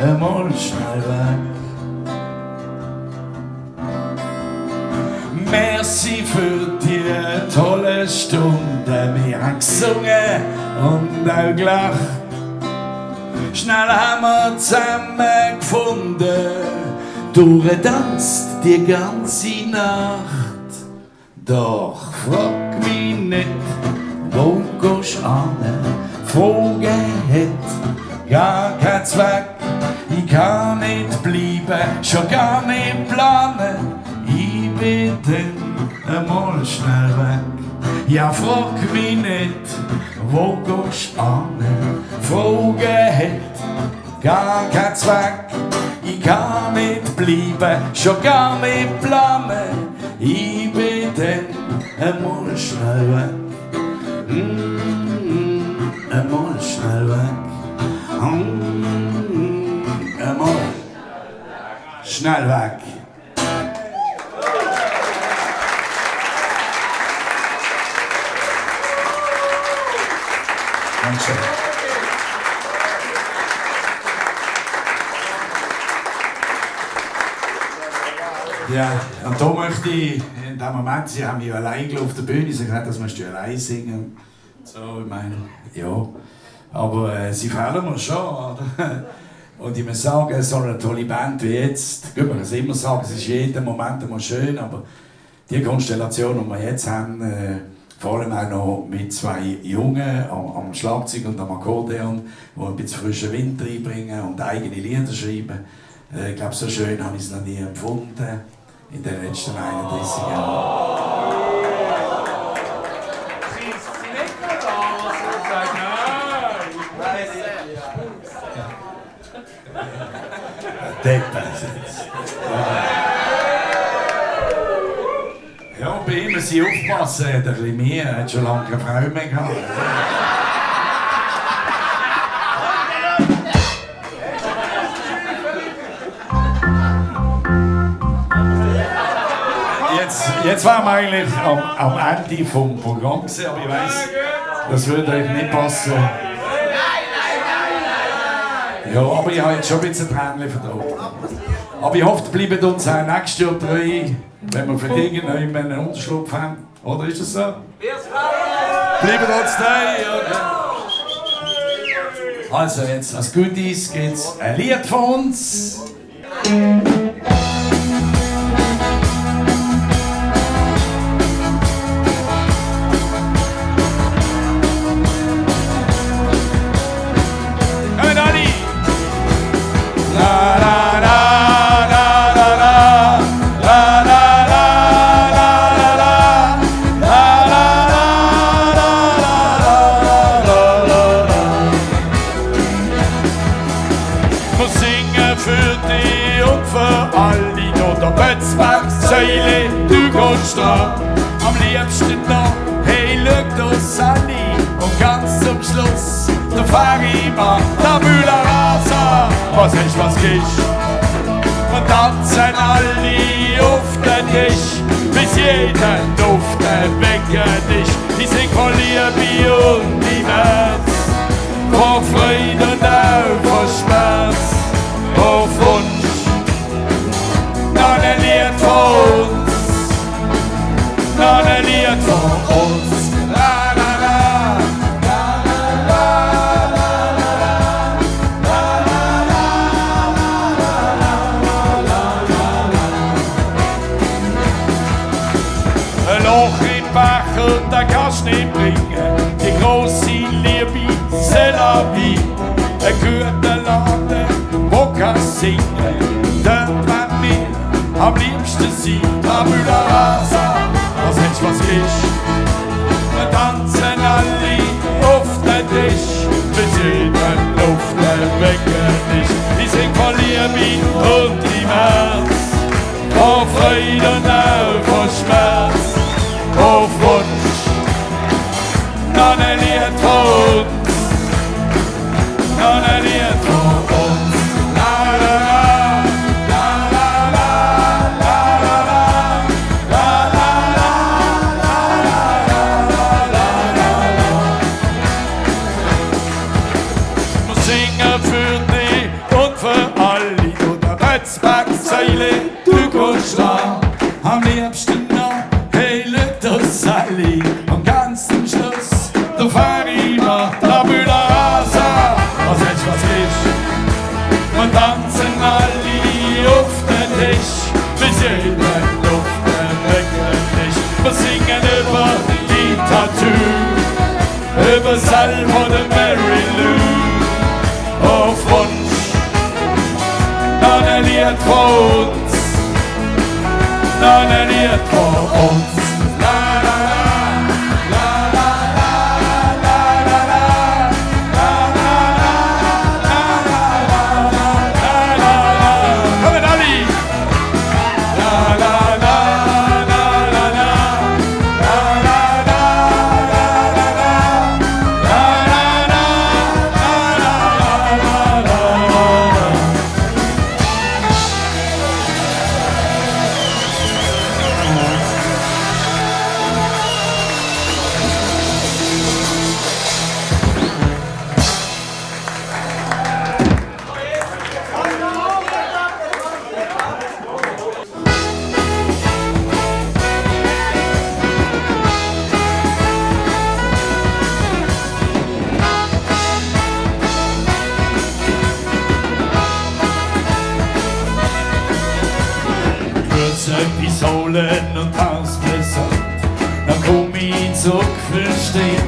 einmal schnell weg. Merci für die tolle Stunde. Wir haben gesungen und auch gelacht. Schnell haben wir zusammen gefunden, durchgetanzt die ganze Nacht. Doch frag mich nicht, wo gehst du an? Fragen hat gar keinen Zweck. Ich kann nicht bleiben, schon gar nicht planen. Ich bin dann einmal schnell weg. Ja, frag mich nicht, wo gehst du an? Fragen hat gar keinen Zweck. Ich kann nicht bleiben, schon gar nicht planen. Ich bin dann einmal schnell weg. Einmal schnell weg. Einmal schnell weg. Dankeschön. Ja, und da möchte ich, in dem Moment, sie haben mich allein auf der Bühne, sie haben gesagt, das musst du allein singen. So, ich meine, ja. Aber sie fehlen mir schon, oder? Und ich muss sagen, so eine tolle Band wie jetzt, gut, man kann es immer sagen, es ist jeden Moment immer schön, aber die Konstellation, die wir jetzt haben, vor allem auch noch mit zwei Jungen am Schlagzeug und am Akkordeon, die ein bisschen frischen Wind reinbringen und eigene Lieder schreiben. Ich glaube, so schön habe ich es noch nie empfunden in den letzten 31 Jahren. Ja, bei ihm muss ich aufpassen, er hat ein bisschen mehr, er hat schon lange keine Frau mehr gehabt. Jetzt waren wir eigentlich am Ende vom Programm gewesen, aber ich weiss, das würde euch nicht passen. Ja, aber ich habe jetzt schon ein bisschen Tränchen verdrückt. Aber ich hoffe, ihr bleibt uns auch nächstes Jahr treu, wenn wir für irgendjemanden einen Unterschlupf haben. Oder ist das so? Bleibt uns treu, okay. Also jetzt als Goodies gibt's ein Lied von uns. Säule, du gehst dran. Am liebsten noch, hey, schau das an und ganz zum Schluss, da fahr ich mal Tabula Rasa. Was ist, was gibst? Und tanzen alle auf den Tisch, bis jeder auf den Wecken ist. Ich sing von Liebe und die Herz, von Freude und auch von Schmerz, von Wunsch. Noch ein Lied von uns, noch ein Lied von uns. La la la, la la la, la la la. Ein Loch im Bach und da kannst du nicht bringen. Die grosse Liebe, c'est la vie. Ein guter Laden, wo kannst singen. Dort wenn wir am liebsten sein, Tabula Rasa, was hättest, was gibst? Wir tanzen alle auf den Tisch, bis jeder auf den Wecken ist. Ich sing von Liebe und im Herz, von Freude und auch von Schmerz, von Wunsch. Noch ein Lied von uns, noch ein Lied von uns. La la la. Säule, du kommst dran. Am liebsten noch, hey, schau das alle. Am ganzen Schluss, da fahr ich mal Tabula Rasa. Was hättest, was gibst? Wir tanzen alle auf den Tisch, bis jeder auf den Wecken ist. Wir singen über die Tattoo, über Salvo de Mary Lou, auf Wunsch. Noch ein Lied von uns, noch ein Lied von uns. La la la, la la la, la la la, la la la, la la. Kommen alle! La la la, la la la, la muss etwas holen und Haus besorgt. Dann komm ich zurück, versteht.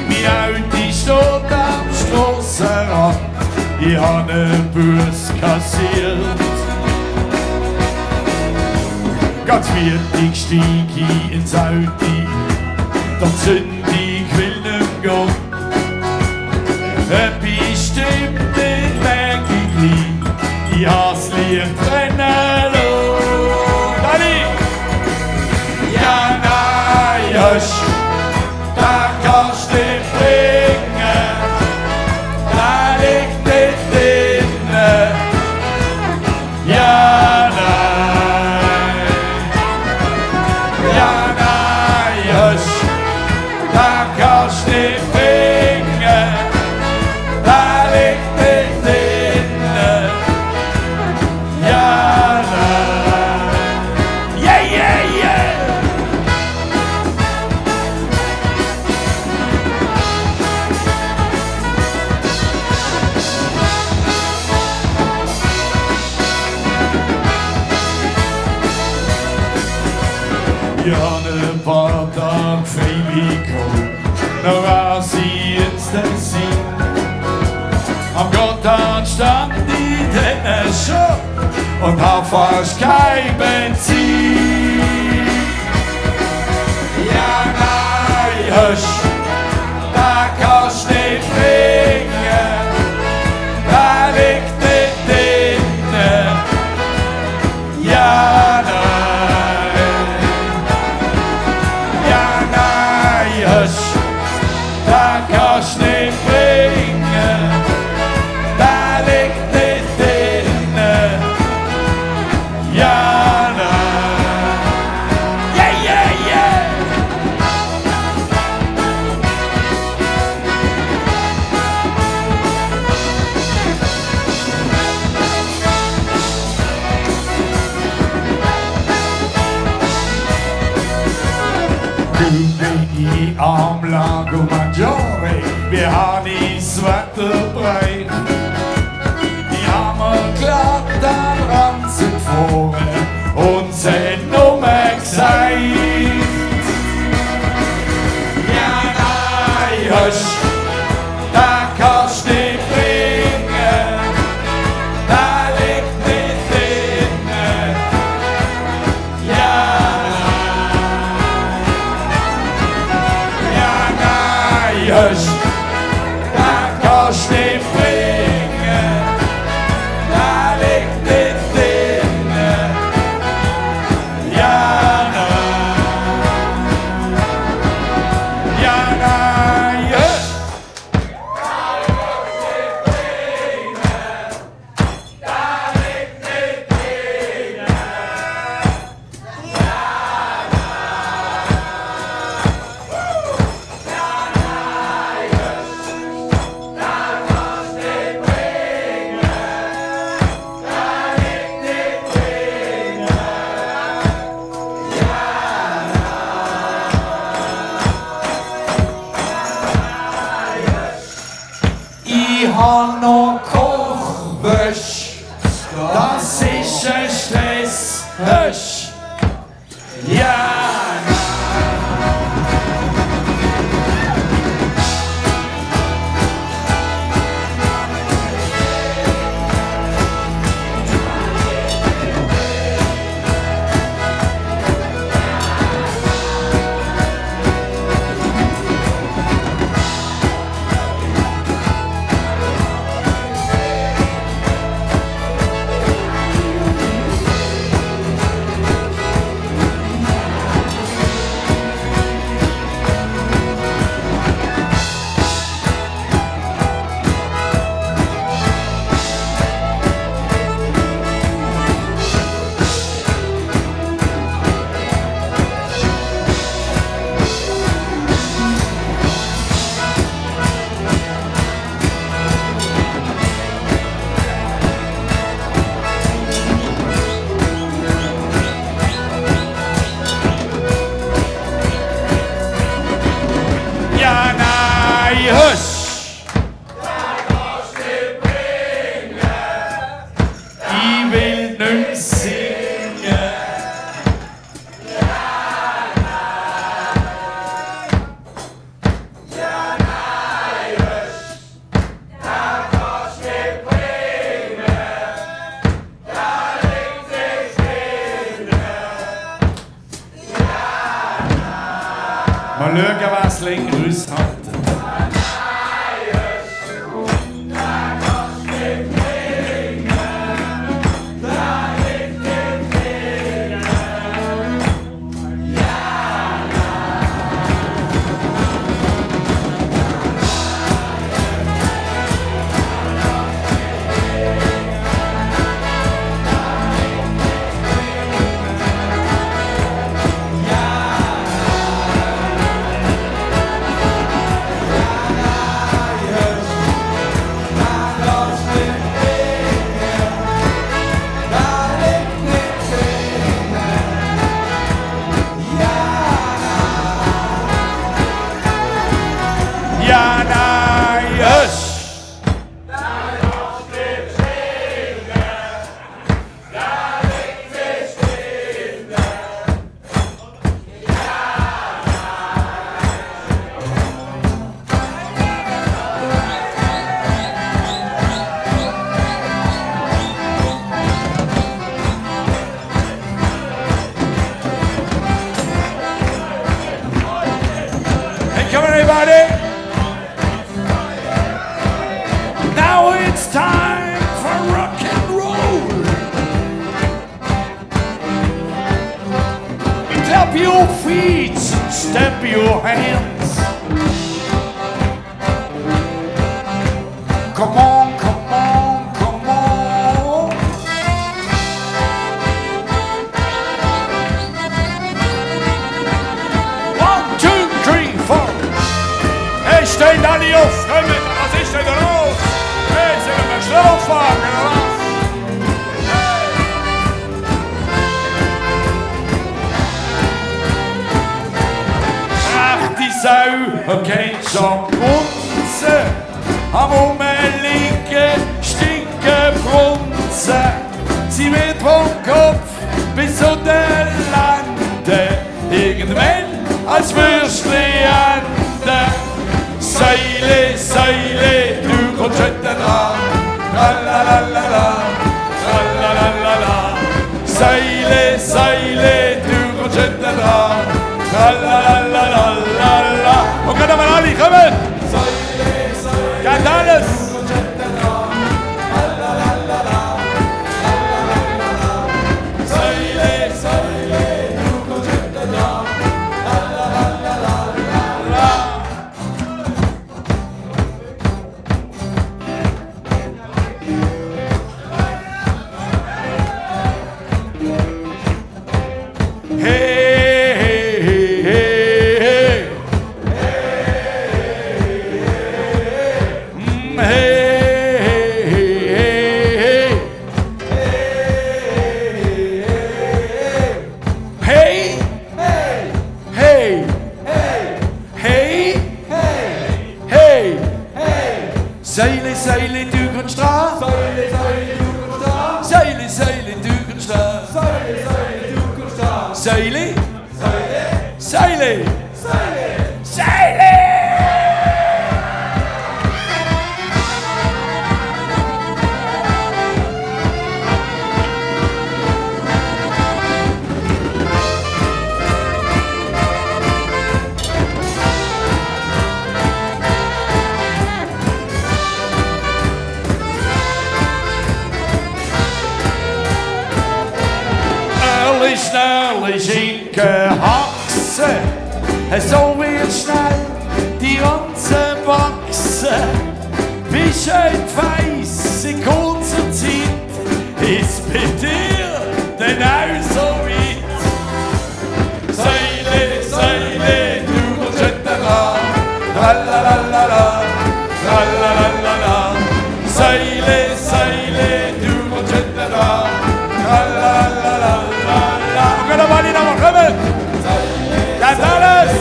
Mein Auto steht am Strassenrand, ich hab ne Bus kassiert. Ganz fertig stieg ich ins Auto, doch zünd ich will nicht gehen. Etwas stimmt nicht, merk ich gleich, ich has Licht brennen lassen. Ja, nein, Josch, da kannst du nicht bringen, da liegt nicht drinnen. Ja, nein, ja, nein, Josch, da kannst du nicht bringen, da liegt nicht drinnen. Ja, nein, yeah, yeah, yeah. Ich hab ein paar Tage frei bekommen, noch als ich ins Tessin. Am Gotthard stand ich dann schon und hab fast kein Benzin. Ja, nein, Hirsch, da kannst du nicht bringen, da liegt nicht drinnen. Ja, nein. Da kannst du nicht bringen, da liegt nicht drinnen. Ja, nein, yeah, yeah, yeah. Bin am Lago Maggiore, wir haben das Wetter breit. Die haben wir glatt am Ranzen gefahren und sind nur gesagt. Ja, nein, Hirsch, da kannst du nicht bringen, da liegt nicht drinnen. Ja, Hirsch, da kannst du nicht bringen, da liegt nicht drinnen. Ja, nein, ja, nein, Hirsch. Da liegt nicht drinnen. Ich hab noch Kochwäsch, das ist ein Stress, Hösch. Ja, Ich will nicht singen. Mal schauen, wer es länger aushalten. Come on, everybody. Now it's time for rock and roll. Clap your feet, step your hands. Come on, come on, come on. One, two, three, four. Es stehen alle auf, kommen, was ist denn da los? Hey, sind wir Schlafwagen oder was? Ach, die Sau kennt schon Grunzen, am Rumliegen stinken Brunzen. Sie wird vom Kopf bis zu den Landen, irgendwann als Würstchen enden. Seile, Seile, du kommst heute dran. Tralalala, tralalala. Seile, Seile, du kommst heute dran. Tralalala. Und können wir alle kommen? Seile, Seile, geht alles. Du kommst heute dran. Tralalala, tralalala. Seile, Seile, du kommst heute dran. Seile, Seile, du kannst dran. Seile, Seile, du kannst dran. Seile, Seile, du kannst dran. Seile, Seile, du kannst dran. Seile, Seile, Seile, Seile, Seile. Schnell Schinken Haxen, so wird schnell die ganze wachsen. Wie schön weiss in kurzer Zeit ist bei dir denn auch so weit. Seile, Seile, du kommst heute dran. Tralalala, tralalala. Seile, Seile, du kommst heute dran. Tralalala. Können wir alle nochmal kommen? Das alles!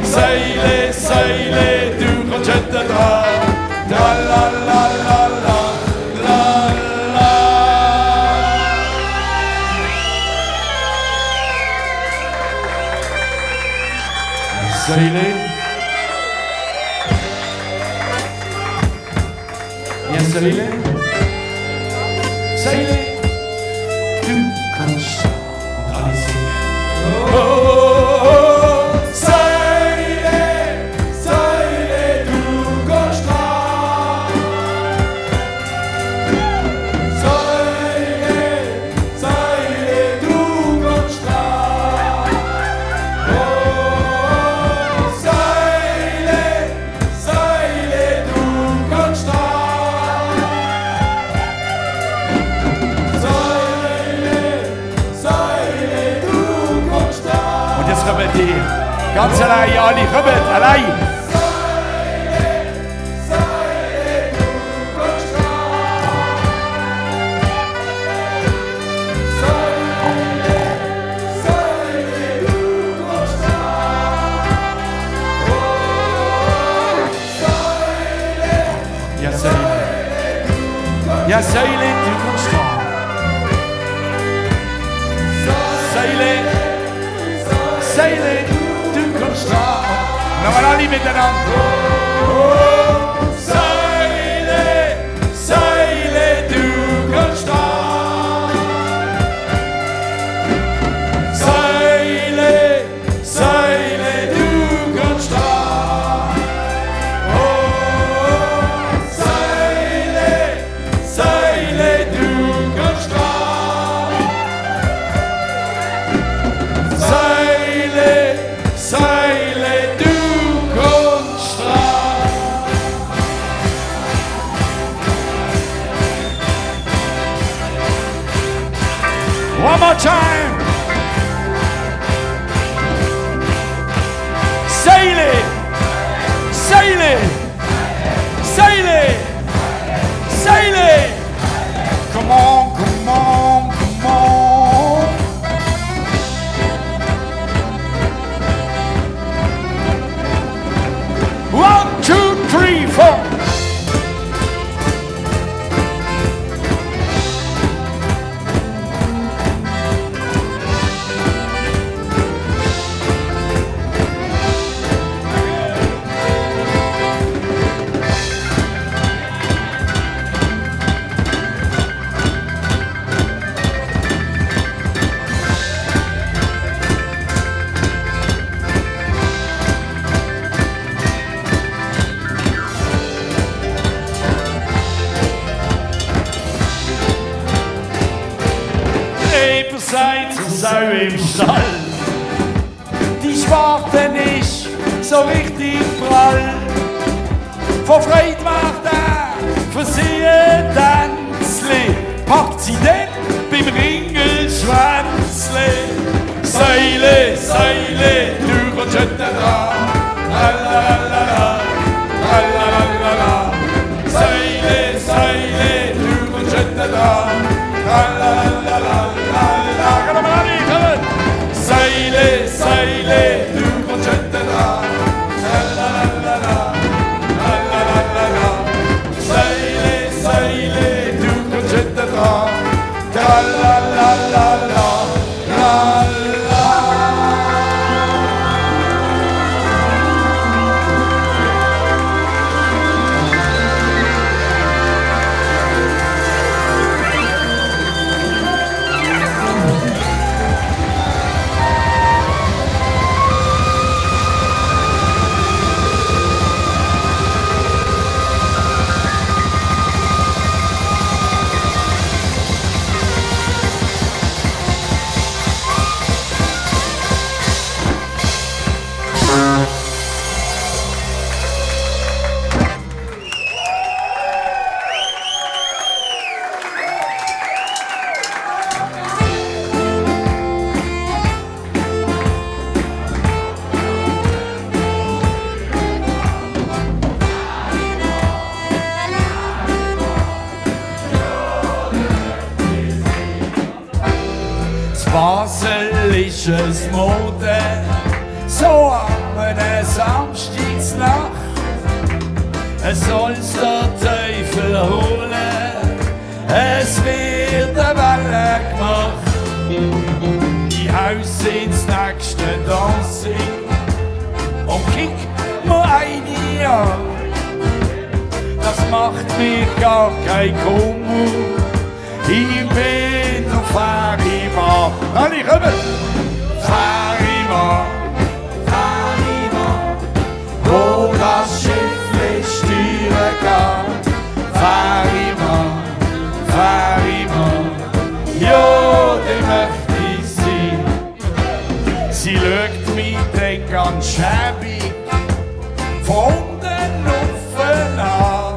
Seile, Seile, du kommst heute dran. Seile. Ja, Seile. Seile, du kannst Ganz allein, alle kommen, allein. Ja, Säule, du kannst fahren. Säule, Säule, du kannst fahren. Nochmal alle miteinander. Oh, Säule, Säule, du kannst fahren. Säule, Säule, du kannst fahren. Oh, Säule, Säule, du kannst fahren. Säule, Säule, du kannst fahren. One more time. Säule, Säule, Säule, Säule. Come on, come on, come on. One, two, three, four. Seid zur Sau im Stall. Die Schwarte nicht so richtig prall. Vor Freude macht für sie ein Tänzli. Packt sie denn beim Ringelschwänzli. Säule, Säule, du kannst schütten da. Lalalala, lalalala. Säule, Säule, du kannst schütten da. Lalalala. Säule, Säule, du kannst schütten da. Lalalala, lalalala. Säule, Säule, du kannst schütten da. Lalalala, la. Basel ist es Mode, so an einer Samstagsnacht. Es soll's der Teufel holen, es wird eine Welle gemacht. Ich haus ins nächste Dancing und kick mir eine an. Das macht mir gar kein Kummer. Ich bin der Fährimann. Alle kommen! Fährimann, Fährimann, wo das Schiff steuern kann. Fährimann, Fährimann, ja, die möchte ich sein. Sie schaut mich dann ganz schäbig von unten offen an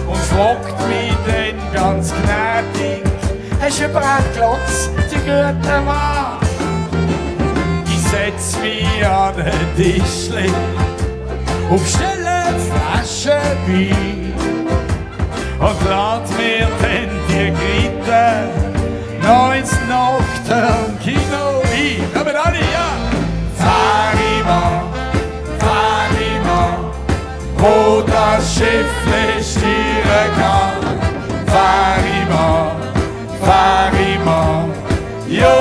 und fragt mich dann ganz gnädig: hast du überhaupt Glotz, du guter Mann? Ich setz mich an an den Tischli, aufstelle Flasche Wein und lad mir dann die Grite noch ins Nocturne-Kino ein. Kommen alle, ja! Farima, wo das Schiffle stieren kann. Farima, jo,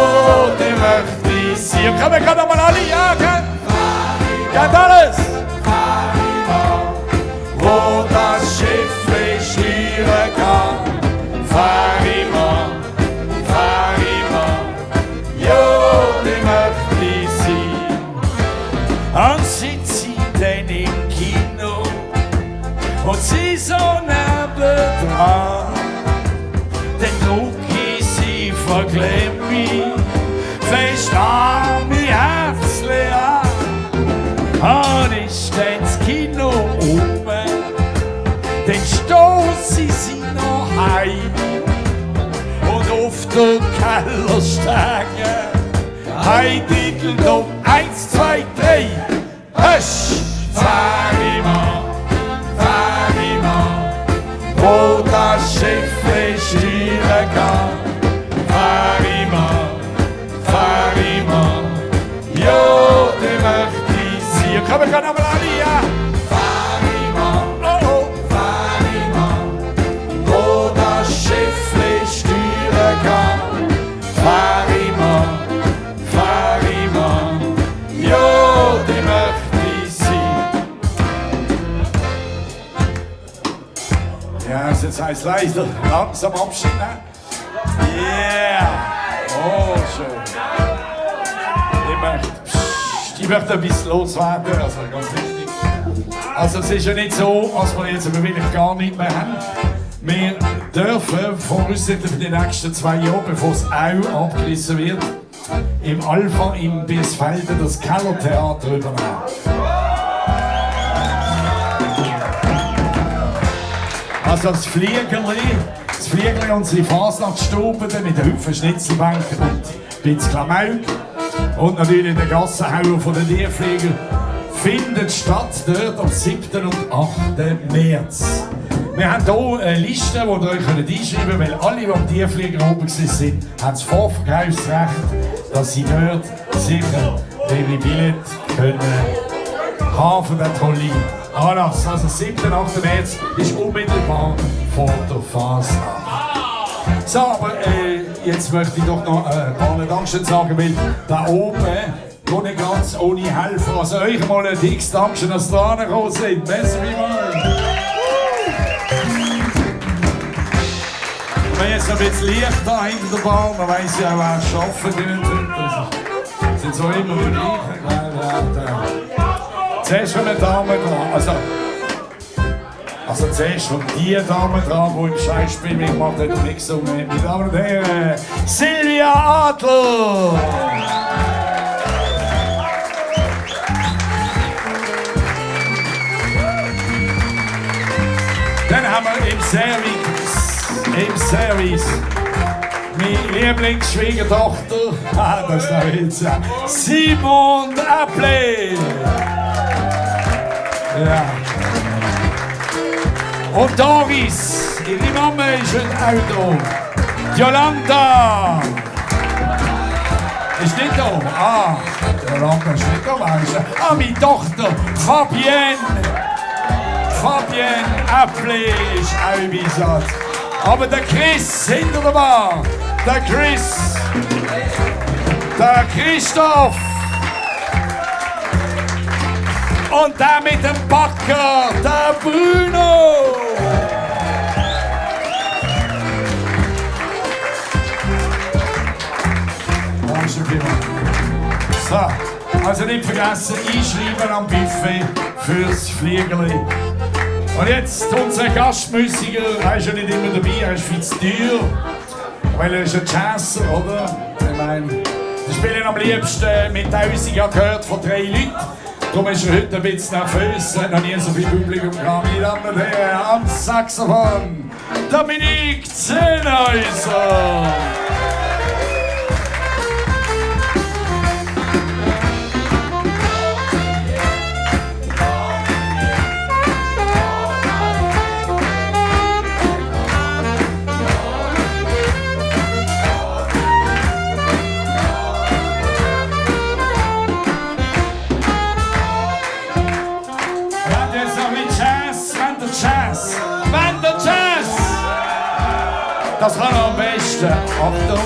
der möchte ich sehen. Kommen wir noch mal alle, ja, gell? Geht alles! Wo das Schiffle stieren kann. Farima, jo, der möchte ich sehen. Und sitzt sie denn im Kino und sie so nebendran, dann guck ich sie verklemmt mich, versteh mich herzlich an. Und ich steh ins Kino dann stoß ich sie noch heim und auf der Kellerstange heiditelt um 1, 2, 3. Hösch! Farima, wo das Schiff stieren kann. Farima, jo, der möchte ich sehen. Komm, wir können aber alle, ja! Farima, wo das Schiff stieren kann. Farima, jo, der möchte ich sehen. Ja, jetzt heißt es leider langsam abschieden. Yeah! Oh, schön. Ich möchte ein bisschen loswerden, also ganz wichtig. Also es ist ja nicht so, dass wir jetzt wirklich gar nicht mehr haben. Wir dürfen voraussichtlich für die nächsten 2 Jahre, bevor es auch abgerissen wird, im Alpha in Biesfelden das Kellertheater übernehmen. Also das Fliegerli, unsere Fasnachtsstube mit der Hüpfen Schnitzelbank und ein bisschen Klamauk. Und natürlich der Gassenhauer von den Tierflieger findet statt, dort am 7. und 8. März. Wir haben hier eine Liste, die ihr euch einschreiben könnt, weil alle, die am Tierflieger oben sind, haben das Vorverkaufsrecht, dass sie dort sicher ihre Billette können haben für den tollen Anlass. Also 7. und 8. März ist unmittelbar vor der Fasnacht. So, aber jetzt möchte ich doch noch ein paar Dankeschön sagen, weil da oben gar nicht ganz ohne Helfer. Also euch mal ein dickes Dankeschön, dass ihr da gekommen seid. Besser wie mal. Wir haben jetzt noch ein bisschen Licht da hinter der Bar. Man weiss ja auch, wer es arbeiten tut. Das sind so immer die gleichen. Zuerst von den Damen dran. Also zuerst von die Dame dran, die im Schauspiel mitmacht, hat nichts so mehr. Meine Damen und Herren, Silvia Adler! Dann haben wir im Service meine Lieblingsschwiegertochter, das ist noch jetzt, Simone Applet! Ja. Und Doris, ihre Mama ist heute auch da. Jolanda! Ist nicht da? Ah, Jolanda ist nicht da. Wer ist da? Ah, meine Tochter, Fabienne! Fabienne Applet ist auch im Einsatz. Aber der Chris hinter der Bar, der Chris, der Christoph und der mit dem Backer, der Bruno. So, also nicht vergessen, einschreiben am Buffet fürs Fliegerli. Und jetzt unser Gastmusiker, er ist ja nicht immer dabei, er ist viel zu teuer. Weil er ist ein Jazzer, oder? Ich meine, wir spielen am liebsten mit 1000, ja gehört, von 3 Leuten. Darum ist er heute ein bisschen nervös, hat noch nie so viel Publikum gehabt. Meine Damen und Herren, am Saxophon, Dominique Zehnhäuser. Jazz. Wenn der Jazz. Das kann er am besten. Achtung.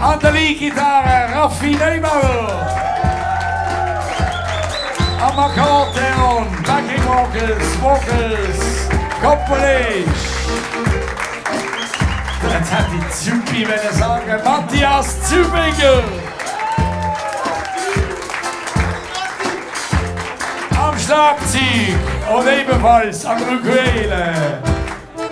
An der Lead-Gitarre Raffi Neubauer. Am Akkordeon, Backing Vocals, Koppelisch. Jetzt hat die Zupi sagen, Matthias Zübinger. Am Schlagzeug und ebenfalls am Ukulele.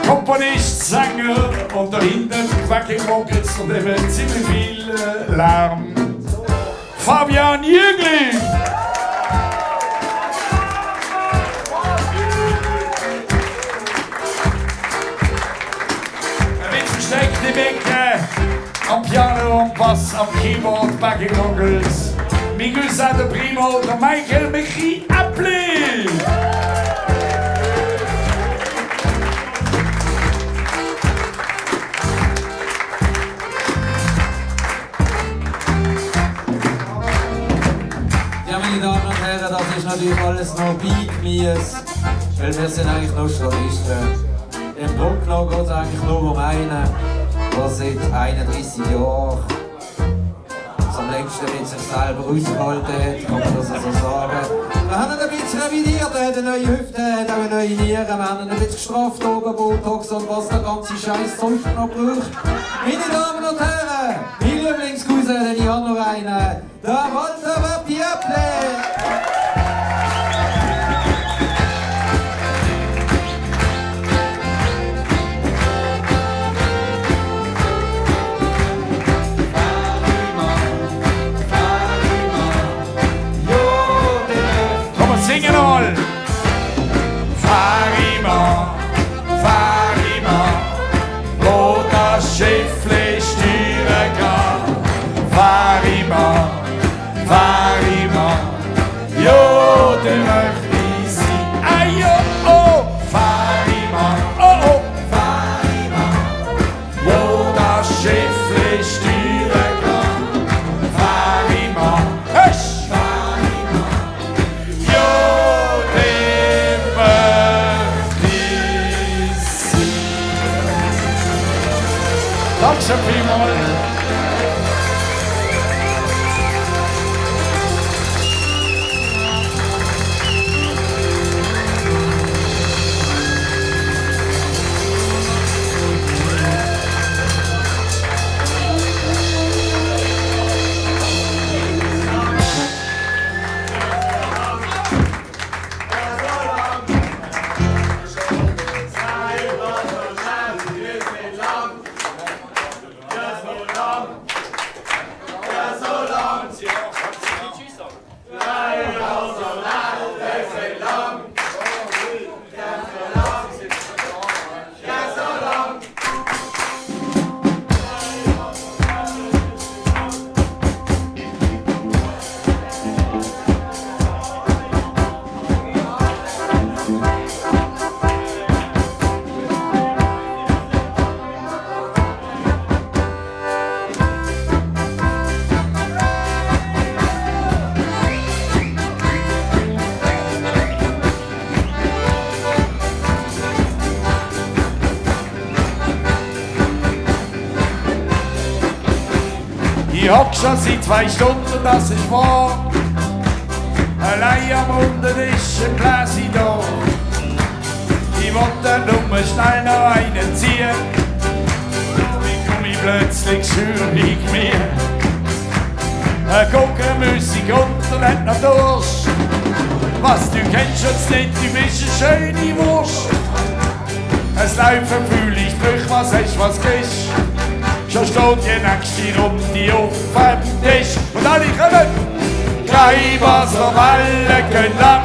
Komponist, Sänger und dahinter Backing Vocals und eben ziemlich viel Lärm. Fabian Jüngling! Mit versteckten Becken am Piano, am Bass, am Keyboard, Backing Vocals. Mein Cousin der Primo, der Michael Michi Appli! Meine Damen und Herren, das ist natürlich alles noch Beat-Mies, weil wir sind eigentlich nur Solisten. Im Grunde genommen geht es eigentlich nur um einen, der seit 31 Jahren am längsten mit sich selber ausgehalten hat, kann man das so sagen. Wir haben ihn ein bisschen revidiert, er hat eine neue Hüfte, er hat auch eine neue Niere, wir haben ihn ein bisschen gestrafft, oben Botox und was der ganze Scheiß sonst noch braucht. Meine Damen und Herren, mein Lieblingscousin, den ich habe noch einen, der Walter Pieple! Singen all! Farima, wo das Schiffle steuern kann. Farima, jo, der möchte ich sein. Ay, oh, Farima, oh, wo das Schiffle steuern kann. Farima, hösch! Danke vielmals. Ich hock schon seit 2 Stunden, das ist wahr. Allein am Untertisch im Bläsidor. Ich wollte nur schnell noch einen ziehen. Wie komm ich plötzlich schür ich mir? Gucken Musik unter hat noch Durst. Was du kennst jetzt nicht, du bist eine schöne Wurst. Es laufen viele Sprüche, was hast, was gehst. Schon steht die nächste Runde auf dem Tisch. Und alle kommen! Kleinbasler-Welle gehen lang.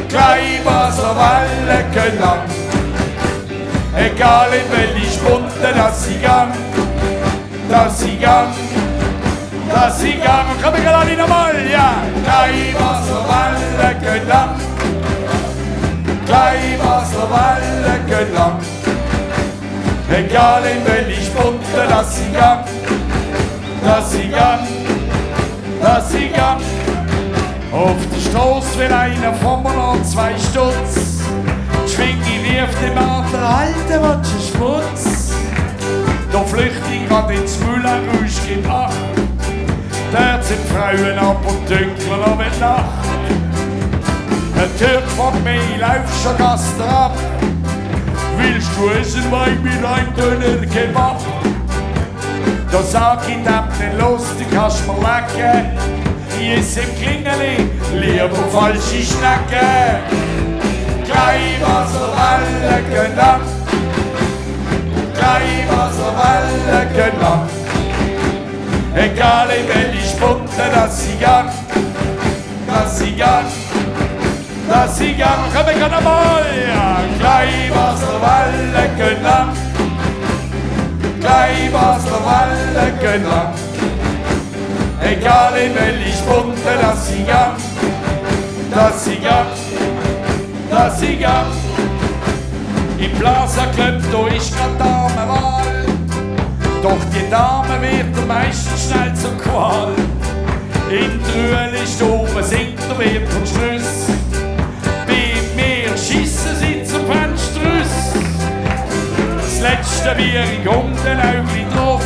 Kleinbasler-Welle gehen lang. Egal in welche Spunde, dass sie gang. Dass sie gang. Dass sie gang. Und kommen wir alle nochmal, ja! Kleinbasler-Welle gehen lang. Kleinbasler-Welle gehen lang. Egal in welche Spunde, dass sie gang. Dass sie gang. Dass ich gang. Auf der Straße will einer von mir noch 2 Stutz. Die Schwinge wirft dem anderen, Alter, was ist Schmutz? Da flüchte ich grad ins Müller, ruhig gibt Acht. Dort sind Frauen ab und dunkel noch mit Nacht. Ein Türk von mir läuft schon Gast ab. Willst du essen, weil mir ein Döner Kebab? Da sag ich dem los, du kannst mir lecken. Ich esse im Klingeli, lieber falsche Schnecken. Kleinbasler-Welle gehen lang. Kleinbasler-Welle gehen lang. Egal in welche Spunde, dass sie gang. Dass sie gang. Dass sie gang. Komm, ich kann nochmal, ja. Kleinbasler-Welle gehen lang. Kleinbasler-Welle gehen lang. Egal in welche Spunde, dass sie gang. Dass sie gang. Dass sie gang. Im Plaza Club, da ist grad Damenwahl. Doch die Dame wird am meisten schnell zur Qual. In der Rühle singt der Wirt und Strüss. Bei mir schiessen sie zum Fensterüss. Das letzte Bier in den Augen drauf.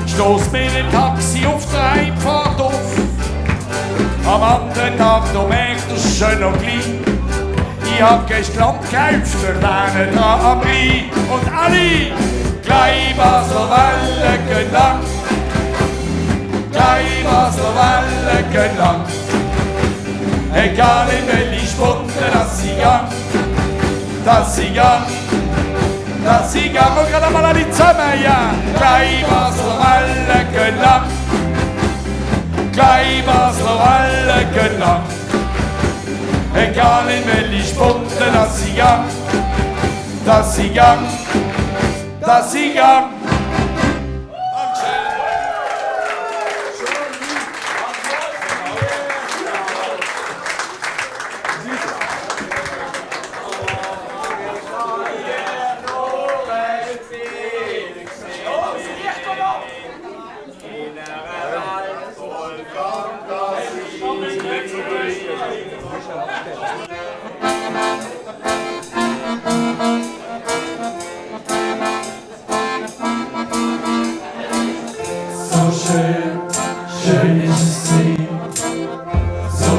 Stoss mir ein Taxi auf der Heimfahrt auf. Am anderen Tag, da merkt er schon noch gleich. Ich hab gestern gekauft für den dran am Rhein. Und alle Kleinbasler-Welle gehen lang. Kleinbasler-Welle gehen lang. Egal in welche Spunde, dass sie gang. Dass sie gang. Dass sie gang. Und gerade mal alle zusammen, ja. Kleinbasler-Welle gehen lang. Kleinbasler-Welle gehen lang. Egal in welche Spunde, dass sie gang. Dass sie gang. Dass sie gang. Schön ist es sie, so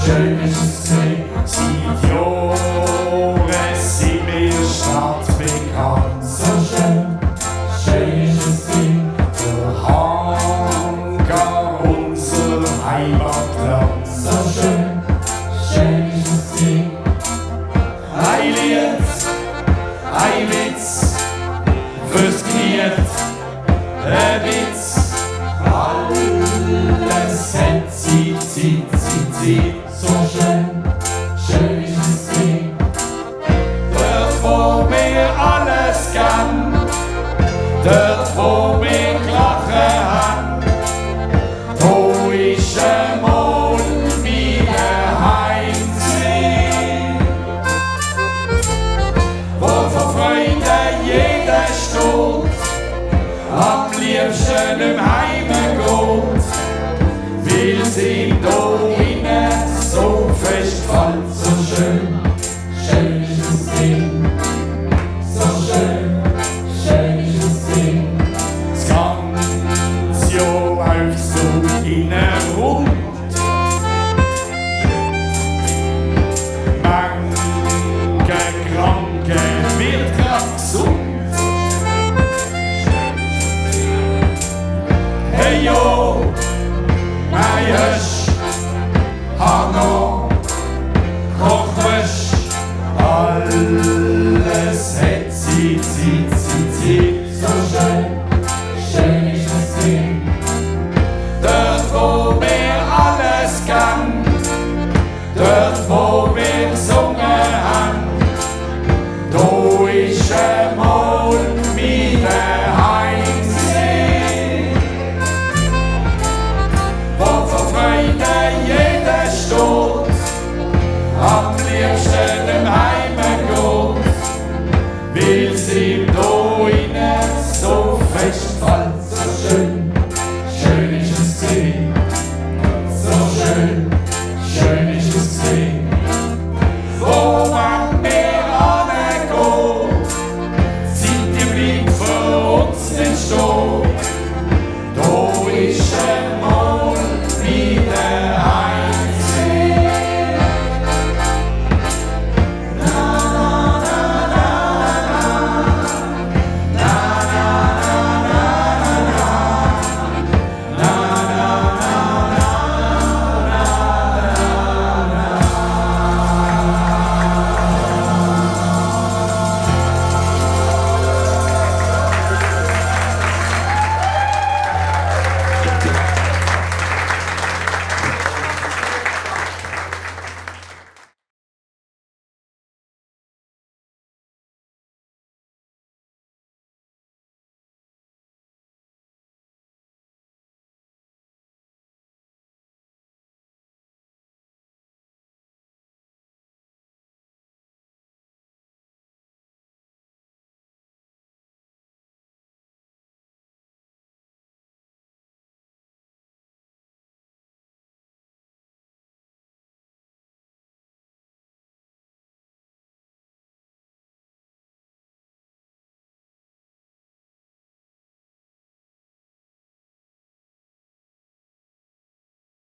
schön ist es sie. Seit Jahren sind wir stadtbekannt. So schön ist es sie. Der Hangar, unser Heimatland. So schön ist es sie. Ein Lied, ein Witz, fürs Knie, ein Witz. Alles hat sie, so schön ist es sie. Dort wo wir alles gern, dort wo wir gelachen haben, da ist einmal wieder Heimsee. Wo vor Freude jeder steht, am liebsten im Heim geht, will sie da